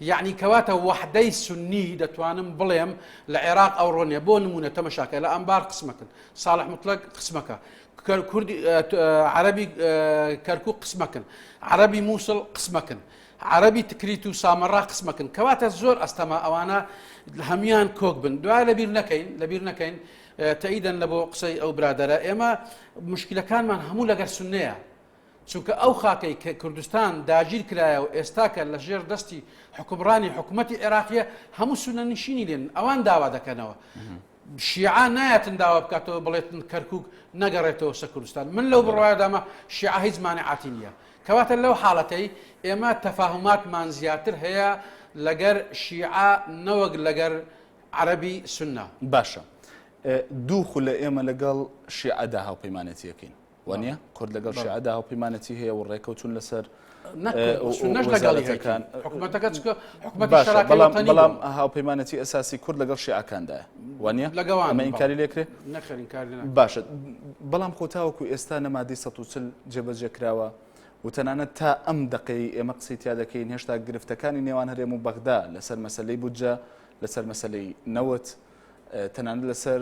یعنی کەواتە وەحدەی سنی دەتوانم بڵێم لە عێراق ئەوڕۆ نیە بۆ نمونە تەمەشاکە لە ئەنبار قسمەکن ساڵح مطلق قسمەکە کوردی عەربی کەرکک قسمەکن عەربی مووسڵ قسمەکن عەرەبی تکریت و سامەڕا قسمەکن کەواتە زۆر ئەستەمە ئەوانە هەموان کۆک بن دوای لەبیر نەکەین لەبیر نەکەین تەئیدەن لە بۆ قسەی ئەو برادەرە ئێمە مشکلەکانمان هەموو لەگەر سنەیە چونکە ئەو خاکەی کە کوردستان داگیر کرایە و ئێستاکە لە ژێر دەستی حکومڕانی حکوومەتتی عێراقیە هەموو سونە نشینی لێن ئەوان داوا دەکەنەوە شیعە نایەتن داوا بکاتەوە بڵێتن کەرکک نەگەڕێتەوە سە کوردستان من لەو بڕوایدامە شیعە هیچ مانعاتی نییە کەواتە لەو حاڵەتەی ئێمە تەفاهوماتمان زیاتر هەیە لەگەر شیعە نەوەک لەگەر عەرەبی سوننە. باشە دوو خولە ئێمە لەگەڵ شیعەدا هاوپەیمانێتی ئەکەین وانە کورد لەگەڵ شیعەدا هاوپەیمانێتی هەیە و ڕێکەوتون لەسەر وەزارەتەکان حکومەتەکە چکە حکومەت بەڵام بەڵام هاوپەیمانەتی ئەساسی کورد لەگەڵ شیعەکاندایە وانە لەگەوان ئەمە ئینکاری لێکرێ باشە بەڵام خۆ تاوەکو ئێستا نە مادەی 140 جێبەجێ کراوە و تەنانەت تا ئەم دەقەی ئێمە قسەی تیا دەکەین هێشتا گرفتەکانی نێوان هەرێم و بەغدا لەسەر مەسەلەی بودجە لەسەر مەسەلەی نەوت تەنانەت لەسەر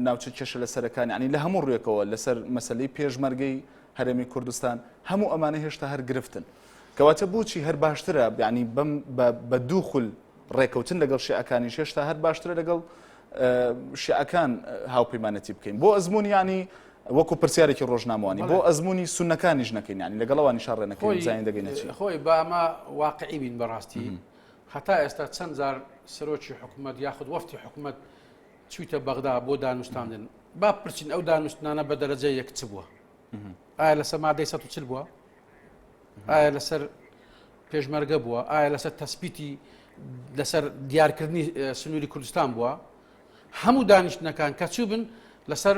ناوچە کێشە لەسەرەکان ینی لە هەموو ڕوویەکەوە لەسەر مەسەلەی پێشمەرگەی هەرێمی کوردستان هەموو ئەمانە هێشتا هەر گرفتن کەواتە بۆچی هەر باشترە بیانی بەم بە دوو خول ڕێکەوتن لەگەڵ شیعەکانیش هێشتا هەر باشترە لەگەڵ شیعەکان هاوپەیمانەتی بکەین بۆ ئەزمون ینی وەکو پرسیارێکی ڕۆژنامەوانی بۆ ئەزمموی سونەکانیش نەکەین ینی لەگەڵ ئەوانی شاڕێ نەکەین زانین دەگەینە چی خۆی با ئەمە واقعی بین بەڕاستی هەتا ئێستا چەند جار سەرۆکی حکومەت یاخود وەفتی حکومەت چوویتە بەغدا بۆ دانوستاندن با پرسین ئەو دانوستنانە بە دەرەجە یەک چ بووە ئایا لەسەر مادەی 140 بووە ئایا لەسەر پێشمەرگە بووە ئایا لەسەر تەسبیتی لەسەر دیارکردنی سنووری کوردستان بووە هەموو دانیشتنەکان کە چوو بن لەسەر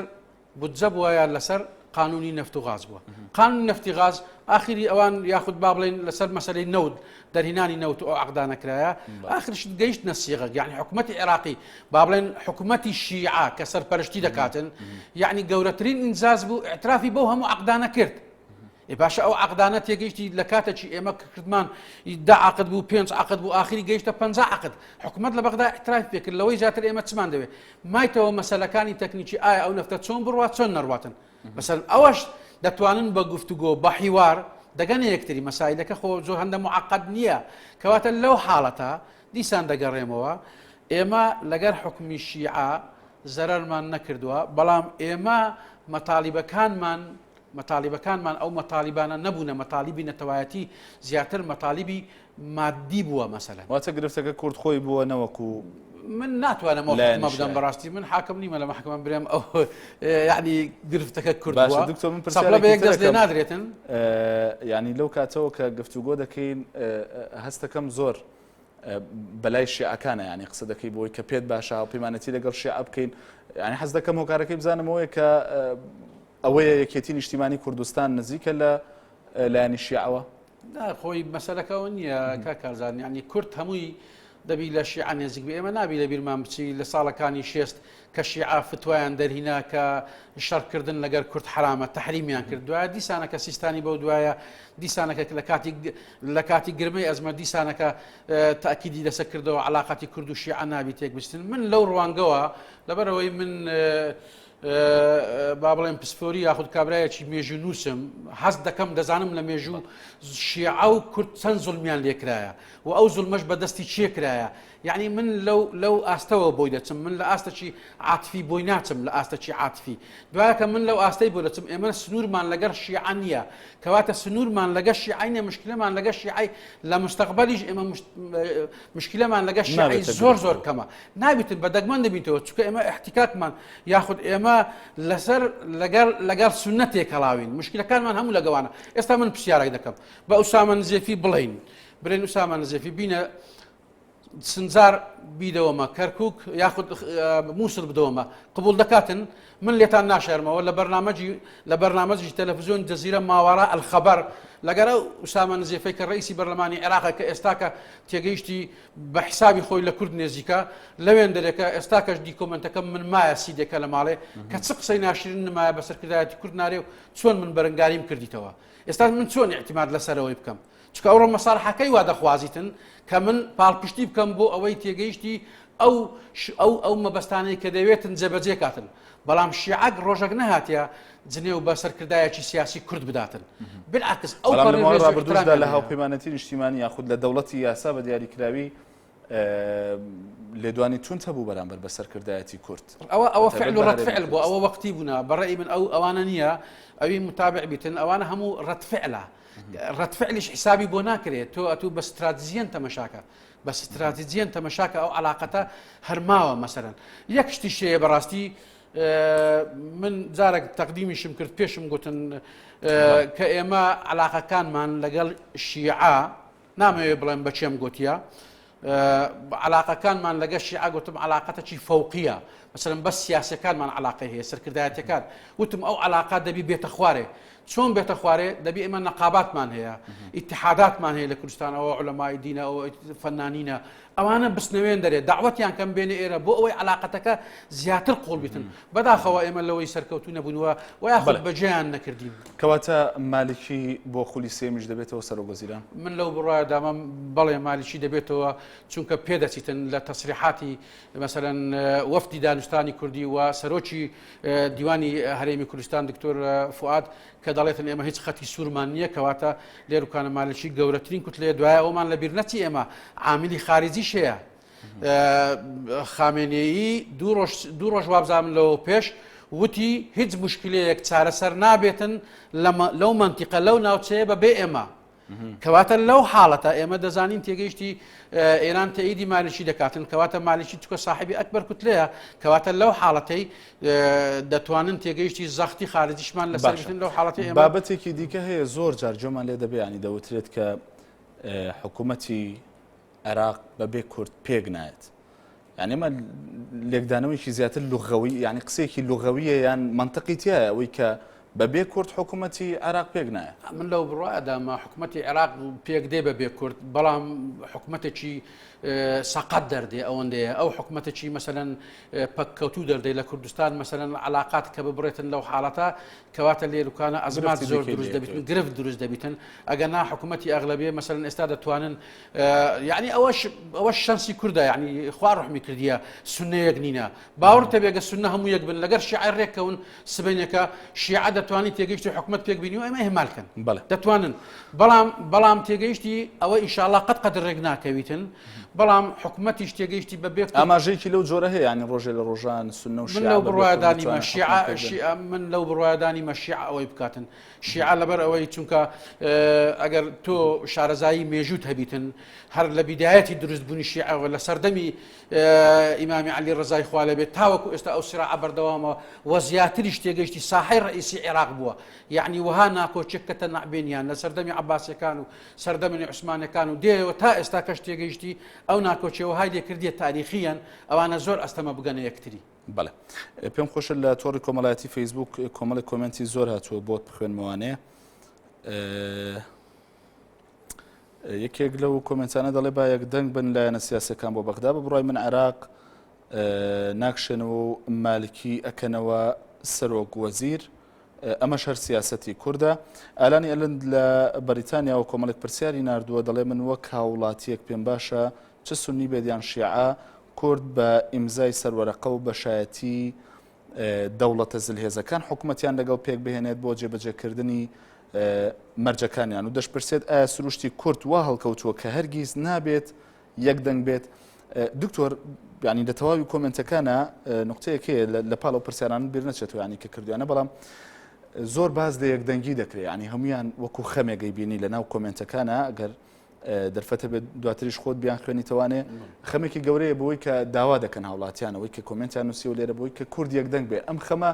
بودجە بووە یان لەسەر قانونی نەفت و غاز بووە قانونی نەفتی غاز ئاخری ئەوان یاخود با بڵێن لەسەر مەسەلەی نەوت دەرهینانی نەوت و ئەو عقدانە کرایە ئاخرش گەیشت نەسیغە یعنی حکوومەتی عێراقی با بڵێن حکوومەتی شیعە کە سەرپەرشتی دەکاتن یعنی گەورەترین ئینجاز بوو اعترافی بەو هەموو عقدانە کرد ئێ باشە ئەو عقدانە تێگەیشتی لە کاتێکی ئێمە کردمان دە عقد بوو پێنج عقد بوو ئاخری گەیشتە پ عقد حکوومەت لە بەغدا اعتراف پێکرد لەوەی زیاتر ئێمە چمان دەوێت مایتەوە مەسەلەکانی تەکنیکی ئایا ئەو نەفتە چۆن بڕوات چۆن نەڕواتن مەسەل ئەوەش دەتوانن بە گفتوگۆ بە حیوار. دەگەنە یەکتری مەسایلەکە خۆ زۆر هەندە معقد نییە کەواتە لەو حاڵەتە دیسان دەگەڕێمەوە ئێمە لەگەر حکومی شیعە زەرەرمان نەکردووە بەڵام ئێمە مەتالیبەکانمان مەتالیبەکانمان ئەو مەتالیبانە نەبوونە مەتالیبی نەتەوایەتی زیاتر مەتالیبی مادی بووە مەسەلەن. واتە گرفتەکە کورد خۆی بووە نەوەکو من ناتوانم ئەو لایەنی حوکمە بدەم شیعە. بەڕاستی من حاکم نیمە لە مەحکەمە برێم ئەو یعنی گرفتەکە کورد باشە بووە دکتۆر من سەپڵە بە پرسیارێکی یەک تر دەست لێ ئەکەم نادرێتن یعنی لەو کاتەوە کە گفتوگۆ دەکەین هەستەکەم زۆر بەلای شیعەکانە یعنی قسە دەکەی بۆی کە پێت باشە هاوپەیمانەتی لەگەڵ شیعە بکەین یعنی حەز دەکەم هۆکارەکەی بزانم ئەوەیە کە ئەوەیە یەکێتی نیشتیمانی کوردستان نزیکە لە لایەنی شیعەوە؟ نا خۆی مەسەلەکە ئەوە نییە کاک کارزان یعنی کورد هەمووی دەبی لە شیعە نێزیک بێ ئێمە نابی لە بیرمان بچی لە ساڵەکانی شێست کە شیعە فتوایان دەرهینا کە شەڕکردن لەگەر کورد حرامە تحریمیان کرد دوایە دیسانەکە سیستانی بەو دوایە دیسانەکە لە کاتی لە کاتی گرمەی ئەزمە دیسانەکە تاکیدی لەسەر کردەوە علاقاتی کورد و شیعە نابی تێک بچن من لەو ڕوانگەوە لەبەرەوەی من با بڵێم پسپۆری یاخود کابرایەکی مێژوونووسم حەز دەکەم دەزانم لە مێژوو شیعە و کورد چەند زوڵمیان لێکرایە و ئەو زوڵمەش بە دەستی چێ کرایە یعنی من لەو لەو ئاستەوە بۆی دەچم من لە ئاستەکی عاتفی بۆی ناچم لە ئاستەکی عاتفی دوایەکە من لەو ئاستەی بۆ دەچم ئێمە سنوورمان لەگەڵ شیعە نییە کەواتە سنوورمان لەگە شیعینە مشکلەمان لەگە شیعی لە مستەقبلیش ئێمە مشکلەمان لەگە شیعی زۆر زۆر کەمە نابیتن بە دەگمەن دەبیتەوە چونکە ئێمە احتکاکمان یاخود ئێمە لەسەر لەگەڵ لەگەڵ سوننە تێکەڵاوین مشکلەکانمان هەموو لەگەوانە ئێستا من پرسیارێک دەکەم بە ئوسامە نزێفی بڵین برێن ئوسامە نزێفی بینە سنجار بیدەوەمە کەرکک یاخود مووسڵ بدەوەمە قبول دەکاتن من لێتان ناشارمەوە لە بەرنامەجی لە بەرنامەجی تەلەفزیۆن جەزیرە ماوەڕا الخبر لەگەر ئەو ئوسامە نزێفەی کە ڕئیسی بەرلەمانی عێراقە کە ئێستاکە تێگەیشتی بە حسابی خۆی لە کورد نێزیکە لەوێندەرێکە ئێستاکەش دیکۆمنتەکەم من مایە سیدێکە لە ماڵێ کە چ قسەی ناشرین نمایە بە سەرکردایەتی کورد نارێ و چۆن من بەرەنگاریم کردیتەوە ئێستا من چۆن اعتماد لەسەرەوەی بکەم چکە ئەوڕۆ مەساڵحەکەی وا دەخوازیتن کە من پاڵپشتی بکەم بۆ ئەوەی تێگەیشتی ئەو ئەو ئەو مەبەستانەی کە دەوێتن جێبەجێ کاتن بەڵام شیعەک ڕۆژەک نەهاتیە جنێو بە سەرکردایەکی سیاسی کورد بداتن بالعکس ئەو بەڵام لە پەڕی ماوەی ڕێز و ڕابردووشدا ئیحترامیان لە هەیە. هاوپەیمانێتی نیشتیمانی یاخود لە دەوڵەتی یاسا بە دیاریکراوی لێدوانی توند هەبوو بەرامبەر بە سەرکردایەتی کورد ئەوە ئەوە بەتایبەت فعل و بە ڕەد هەرێمی فعل بوو کوردستان. ئەوە وەختی بوونا بەڕێی من ئەو ئەوانە نییە ئەوی متابع بیتن ئەوانە هەموو ڕەد فعلە ڕەد فعلیش حسابی بۆ ناکرێت تۆ ئەتوو بە ستراتیژیەن تەمەشاکە بە ستراتیجیەن تەمەشاکە ئەو علاقەتە هەرماوە مەسەرەن یەک شتیش هەیە بەڕاستی من جارێک تەقدیمیشم کرد پێشم گوتن کە ئێمە علاقەکانمان لەگەڵ شیعە نامەوێ بڵێم بە چێم گوتیە علاقەکانمان لەگە شیعە گوتم علاقەتەکی فەوقیە مەسەلەن بەس سیاسەکانمان علاقەی هەیە سەرکردایەتەکان وتم ئەو علاقە دەبی بێتە خوارێ چۆن بێتە خوارێ دەبی ئێمە نەقاباتمان هەیە ئیتحاداتمان هەیە لە کوردستان ئەوە علەمای دینە ئەوە فەنانینە ئەوانە بستنەوێن دەرێ داوەتیان کەم بێنە ئێرە بۆ ئەوەی علاقەتەکە زیاتر قوڵ بیتن بەداخەوە ئێمە لەوەی سەرکەوتو نەبوونەوە و یاخود بەجێیان نەکردین. کەواتە مالکی بۆ خولی سێمیش دەبێتەوە سەرۆک وەزیران؟ من لەو بڕوایەدامم بەڵێ مالکی دەبێتەوە چونکە پێدەچیتن لە تەسریحاتی مەسەلەن وەفدی دانوستانی کوردی و سەرۆکی دیوانی هەرێمی کوردستان دکتۆر فوئاد کە دەڵێتن ئێمە هیچ خەتی سوورمان نییە کەواتە لێروکانە مالکی گەورەترین کوتلەیە دوای ئەومان لەبیر نەچی ئێمە عاملی خارجیش هەیە خامێنەیی دوو ڕۆژ وابزانم لەوە پێش وتی هیچ مشکلەیەک چارەسەر نابێتن لەو منتیقە لەو ناوچەیە بە بێ ئێمە کەواتە لەو حاڵەتە ئێمە دەزانین تێگەیشتی ئێران تەئیدی مالکی دەکاتن کەواتە مالکی چکە ساحبی ئەکبەر کوتلەیە کەواتە لەو حاڵەتەی دەتوانن تێگەیشتی زەختی خارجیشمان لەسەر بن لەو حاڵەتی ئێمە بابەتێکی دیکە هەیە زۆر جار جۆمان لێ دەبێ ینی دەوترێت کە حکوومەتی عێراق بەبێ کورد پێک نایەت یعنی ئەمە لێکدانەوەیکی زیاتر لغەوی یعنی قسەیەکی لغەویە یان منطقی تایە ئەوەی کە بەبێ کورد حکوومەتی عێراق پێک نایە من لەو بڕوایەدامە حکوومەتی عێراق پێک دێ بەبێ کورد بەڵام حکوومەتێکی سەقەت دەردێ ئەوەندەیە ئەو حکوومەتێکی مەسەلەن پەککەوتوو دەردێ لە کوردستان مەسەلەن علاقات کە ببڕێتن لەو حاڵەتە کەواتە لێروکانە ئەزمات زۆر دروست دەبیتن گرفت دروست دەبیتن ئەگەر نا حکوومەتی ئەغلبیە مەسەلەن ئێستا دەتوانن یعنی ئەوەش ئەوەش شەنسی کوردە یعنی خوا ڕحمی کردیە سوننەیەک نینە باوەڕتە بێگە سوننە هەموو یەک بن لەگەر شیعە ڕێککەون سبەینەکە شیعە. دەتوانی تێگەیشتی حکومت پێک بینی و ئەمە ئیهمال کەن دەتوانن بەڵام بەڵام تێگەیشتی ئەوە ئیشاڵا قەت قەت ڕێک ناکەویتن بەڵام حکومەتیش تێگەیشتی بە بێ ئاماژەیەکی لەو جۆرە هەیە ینی ڕۆژێ لە ڕۆژان سنە و من لەو بڕوایدانی مەشیعە شیعە من لەو بڕوایدانی مەشیعە ئەوەی بکاتن شیعە لەبەر ئەوەی چونکە ئەگەر تۆ شارەزایی مێژووت هەبیتن هەر لە بیدایەتی دروستبوونی شیعەوە لە سەردەمی ئیمامی عەلی ڕەزای خوا لێبێت تاوەکو ئێستا ئەو سراعە بەردەوامە و زیاتریش تێگەیشتی ساحەی ڕئیسی عێراق بووە یعنی وەها ناکۆچێک کە تەنەعبێنیان لە سەردەمی عەباسیەکان و سەردەمنی عوسمانەکان و دێەوە تا ئێستا کەش تێگەیشتی ئەو ناکۆچەوە های لێکردیە تاریخیان ئەوانە زۆر ئەستەمە بگەنە یەکتری. بەڵێ پێم خۆشە لە تۆڕی کۆمەڵایەتی فەیسبوک کۆمەڵی کۆمنتی زۆر هاتووە بۆت بخوێنمەوانێ یەکێک لەو کۆمێنتانە دەڵێ با یەک دەنگ بن لایەنە سیاسەکان بۆ بەغدا بە بڕای من عێراق ناکشێنەوە و مالکی ئەکەنەوە سەرۆک وەزیر ئەمەش هەر سیاسەتی کوردە. ئالانی ئەلند لە بەریتانیاوە کۆمەڵێک پرسیاری ناردووە دەڵێ من وەک هاوڵاتیەک پێم باشە چ سنی بێت یان شیعە کورد بە ئیمزای سەروەرەقە و بەشایەتی دەوڵەتە زلهێزەکان حکومەتیان لەگەڵ پێک بهێنێت بۆ جێبەجێکردنی مەرجەکانیان و دەشپرسێت ئایا سروشتی کورد وا هەڵکەوتووە کە هەرگیز نابێت یەک دەنگ بێت دکتۆر ینی لە تەواوی کۆمنتەکانە نقطەیەک هەیە لە پاڵ و پرسیاران بیر نەچێتەوە ینی کە کردویانە بەڵام زۆر باز لە یەکدەنگی دەکرێت ینی هەمویان وەکو خەمێگەی بینی لە ناو کۆمنتەکانە ئەگەر دەرفەتە بێت دواتریش خۆت بیان خوێنیتەوانێ خەمێکی گەورەیە بۆی کە داوا دەکەن هاوڵاتیانەوەی کە کۆمنتیان نووسی و لێرە بۆی کە کورد یەکدەنگ بێ ئەم خەمە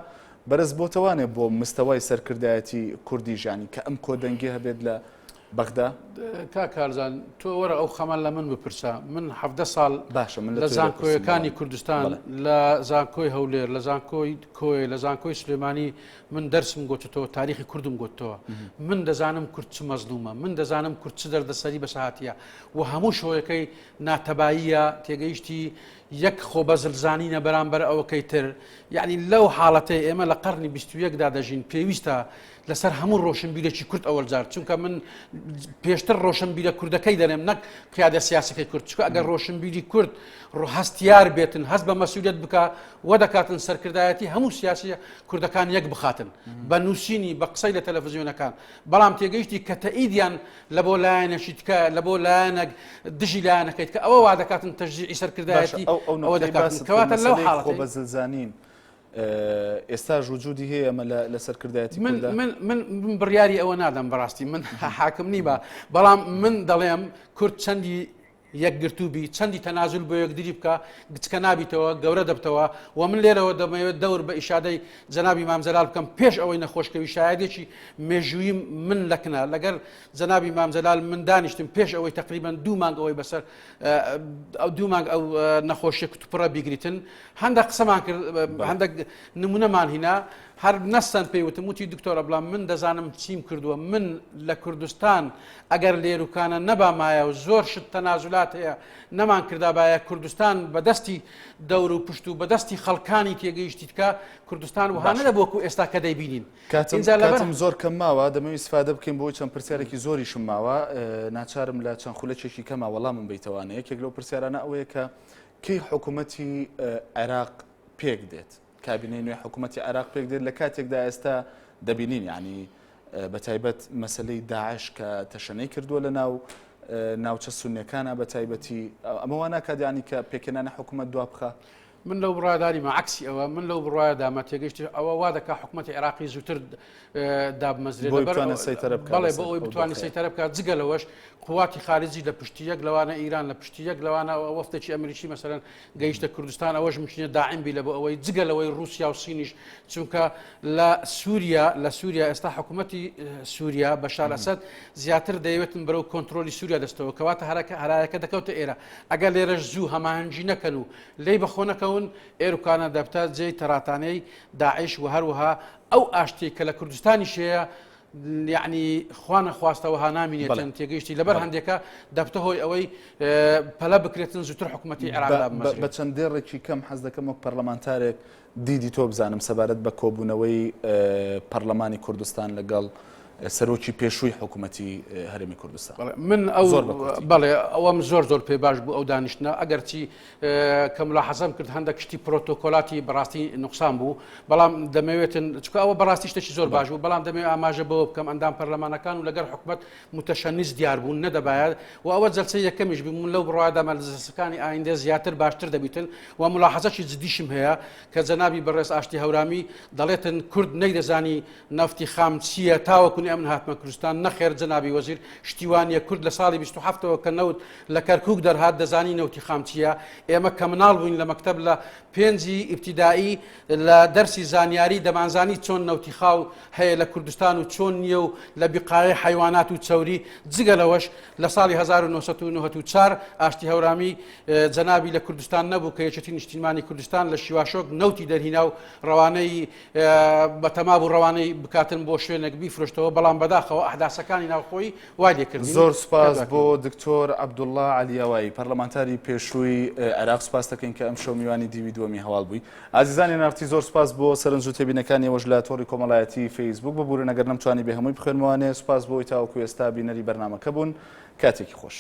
بەرز بۆتەوانێ بۆ مستەوای سەرکردایەتی کوردی ژانی کە ئەم کۆدەنگی هەبێت لە بەغدا؟ کاک کارزان تۆ وەرە ئەو خەمە لە من بپرسە من حەڤدە ساڵ باشە من لە زانکۆیەکانی کوردستان لە زانکۆی هەولێر لە زانکۆی کۆیە لە زانکۆی سلێمانی من دەرسم گوتتەوە تاریخی کوردم گوتەوە من دەزانم کورد چ مەزلومە من دەزانم کورد چ دەردەسەری بەسەهاتیە و هەموو شۆیەکەی ناتەباییە تێگەیشتی یەک خۆ بەزلزانینە بەرامبەر ئەوەکەی تر یعنی لەو حاڵەتەی ئێمە لە قەرنی 21 دا دەژین پێویستە لەسەر هەموو ڕۆشنبیرێکی کورد ئەوەل جار چونکە من پێشتر ڕۆشنبیرە کوردەکەی دەرێم نەک قیادە سیاسەکەی کورد چکە ئەگەر ڕۆشنبیری کورد هەستیار بێتن هەست بە مەسوولێت بکە وە دەکاتن سەرکردایەتی هەموو سیاسیە کوردەکان یەک بخاتن بە نووسینی بە قسەی لە تەلەڤزیۆنەکان بەڵام تێگەیشتی کە تەئیدیان لە بۆ لایەنێکی تکە لە بۆ لایەنێک دژی لایەنەکەیت کە ئەوە وا دەکاتن تەشجیعی سەرکردایەتی ئەوە دەکاتن کەواتە لەو حاڵەتەی خۆ بە زلزانین ئێستاش وجودی هەیە ئەمە لە سەرکردایەتی من من من من بڕیاری ئەوە نادەم بەڕاستی من حاکم نیمە بەڵام من دەڵێم کورد چەندی یەکگرتوو بی چەندی تەنازول بۆ یەکدری بکە گچکە نابیتەوە گەورە دەبتەوە و من لێرەوە دەمەوێت دەور بە ئیشادەی جەنابی مام جەلال بکەم پێش ئەوەی نەخۆشکەوی شایەدێکی مێژووی من لەکنە لەگەر جەنابی مام جەلال من دانیشتم پێش ئەوەی تقریبان دوو مانگ ئەوەی بەسەر ئەو دوو مانگ ئەو نەخۆشیە کتوپڕە بیگریتن هەندێک قسەمان کرد هەندێک نمونەمان هینا هەر نەستان پێی وتم وتی دکتۆرە بڵام من دەزانم چیم کردووە من لە کوردستان ئەگەر لێروکانە نەبامایە و زۆر شت تەنازولات هەیە نەمان کردابایە کوردستان بەدەستی دەور و پشت و بەدەستی خەڵکانی تێگەیشتیت کە کوردستان وها نەدەبوو وەکو ئێستا کە دەیبینین کاتم کاتم زۆر کەم ماوە دەمەوێت ئیسفادە بکەین بۆی چەند پرسیارێکی زۆریشم ماوە ناچارم لە چەند خولەکێکی کەما وەڵامم بیتەوانە یەکێک لەو پرسیارانە ئەوەیە کە کەی حکوومەتی عێراق پێک دێت کابینەی نوێ حکوومەتی عێراق پێک دێت لە کاتێکدا ئێستا دەبینین یعنی بە تایبەت مەسلەی داعش کە تەشەنەی کردووە لە ناو ناوچە سونەکانە بە تایبەتی ئەمە وا ناکات ینی کە پێکهێنانی حکوومەت دوا بخە من لەو بڕوایەدا نیمە عەکسی ئەوە من لەو بڕوایەدامە تێگەیشتی ئەوە وا دەکا حکوومەتی عێراقی زووتر دابمەزرێت بۆی بتوانێت سەیتەرە بکات بەڵێ بۆ ئەوەی بتوانێت سەیتەرە بکات جگە لەوەش قوواتی خارجی لە پشتی یەک لەوانە ئیران لە پشتی یەک لەوانە وەفدێکی ئەمریکی مەسەلەن گەیشتە کوردستان ئەوەش مشینە داعم بی لە بۆ ئەوەی جگە لەوەی رووسیا و سینیش چونکە لە سووریا لە سووریا ئێستا حکوومەتی سووریا بەشار ئەسەد زیاتر دەیەوێتن بەرەو کۆنتترۆلی سووریا دەستەوە کەواتە هەرەکە هەرایەکە دەکەوتە ئێرە ئەگەر لێرەش زوو هەماهەنگی نەکەن و لێی بەخۆ نەکەون، ئێروکانە دەبتە جێی تەراتانەی داعش و هەروەها ئەو ئاشتیەی کە لە کوردستانیش هەیە یەعنی خوا نەخواستە وەها نامینێتن تێگەیشتی لەبەر هەندێکە دەبتە هۆی ئەوەی پەلە بکرێتن زووتر حکوومەتی عێراق دابمەزرێت. بە چەند دێڕێکی کەم حەز دەکەم وەک پەرلەمانتارێک دیدی تۆ بزانم سەبارەت بە کۆبوونەوەی پەرلەمانی کوردستان لەگەڵ. سەرۆکی پێشووی حکوومەتی هەرێمی کوردستان. من ئەو بەڵێ ئەوەم زۆر زۆر پێ باش بوو ئەو دانیشتنە ئەگەرچی کە ملاحەزەم کرد هەندێک شتی پرۆتۆکۆلاتی بەڕاستی نوقسان بوو بەڵام دەمەوێتن چکە ئەوە بەڕاستی شتێکی زۆر باش بوو بەڵام دەمەوێت ئاماژە بەوە بکەم ئەندام پەرلەمانەکان و لەگەر حکومت متەشەنیز دیار بوون نەدەبایە و ئەوە جەلسەی یەکەمیش بوو من لەو بڕوایەدامە لە جەلسەکانی ئایندە زیاتر باشتر دەبیتن و ملاحەزەکی جدیشم هەیە کە جەنابی بەڕێز ئاشتی هەورامی دەڵێتن کورد نەیدەزانی نەفتی خام چییە تاوەکو ئەمن هاتمە کوردستان؟ نەخێر جەنابی وەزیر شتی وا نییە کورد لە ساڵی 27 ەوە کە نەوت لە کەرکوک دەرهات دەزانی نەوتی خام چییە ئێمە کە مناڵ بووین لە مەکتەب لە پێنجی ئیبتیدائی لە دەرسی زانیاری دەمانزانی چۆن نەوتی خاو هەیە لە کوردستان و چۆن نییە و لە بیقایەی حەیوانات و چەوری جگە لەوەش لە ساڵی 1994 ئاشتی هەورامی جەنابی لە کوردستان نەبوو کە یەکێتی نیشتیمانی کوردستان لە شیواشۆک نەوتی دەرهینا و ڕەوانەی بەتەما بوو ڕەوانەی بکاتن بۆ شوێنێک بیفرۆشتەوە بەڵام بەداخەوە ئەحداسەکانی ناوخۆی وای لێکردین. زۆر سوپاس بۆ دکتۆر عەبدوڵڵا عەلیاوایی پەرلەمانتاری پێشووی عێراق سوپاس دەکەین کە ئەمشەو میوانی دیوی دووەمی هەواڵ بووی. ئازیزانی NRT زۆر سوپاس بۆ سەرنج و تێبینەکانی ئێوەش لە تۆڕی کۆمەڵایەتی فەیسبوک ببورن ئەگەر نەمتوانی بێ هەمووی بخوێنمەوانێ سوپاس بۆ ئەوەی تاوەکو ئێستا بینەری بەرنامەکە بوون کاتێکی خۆش.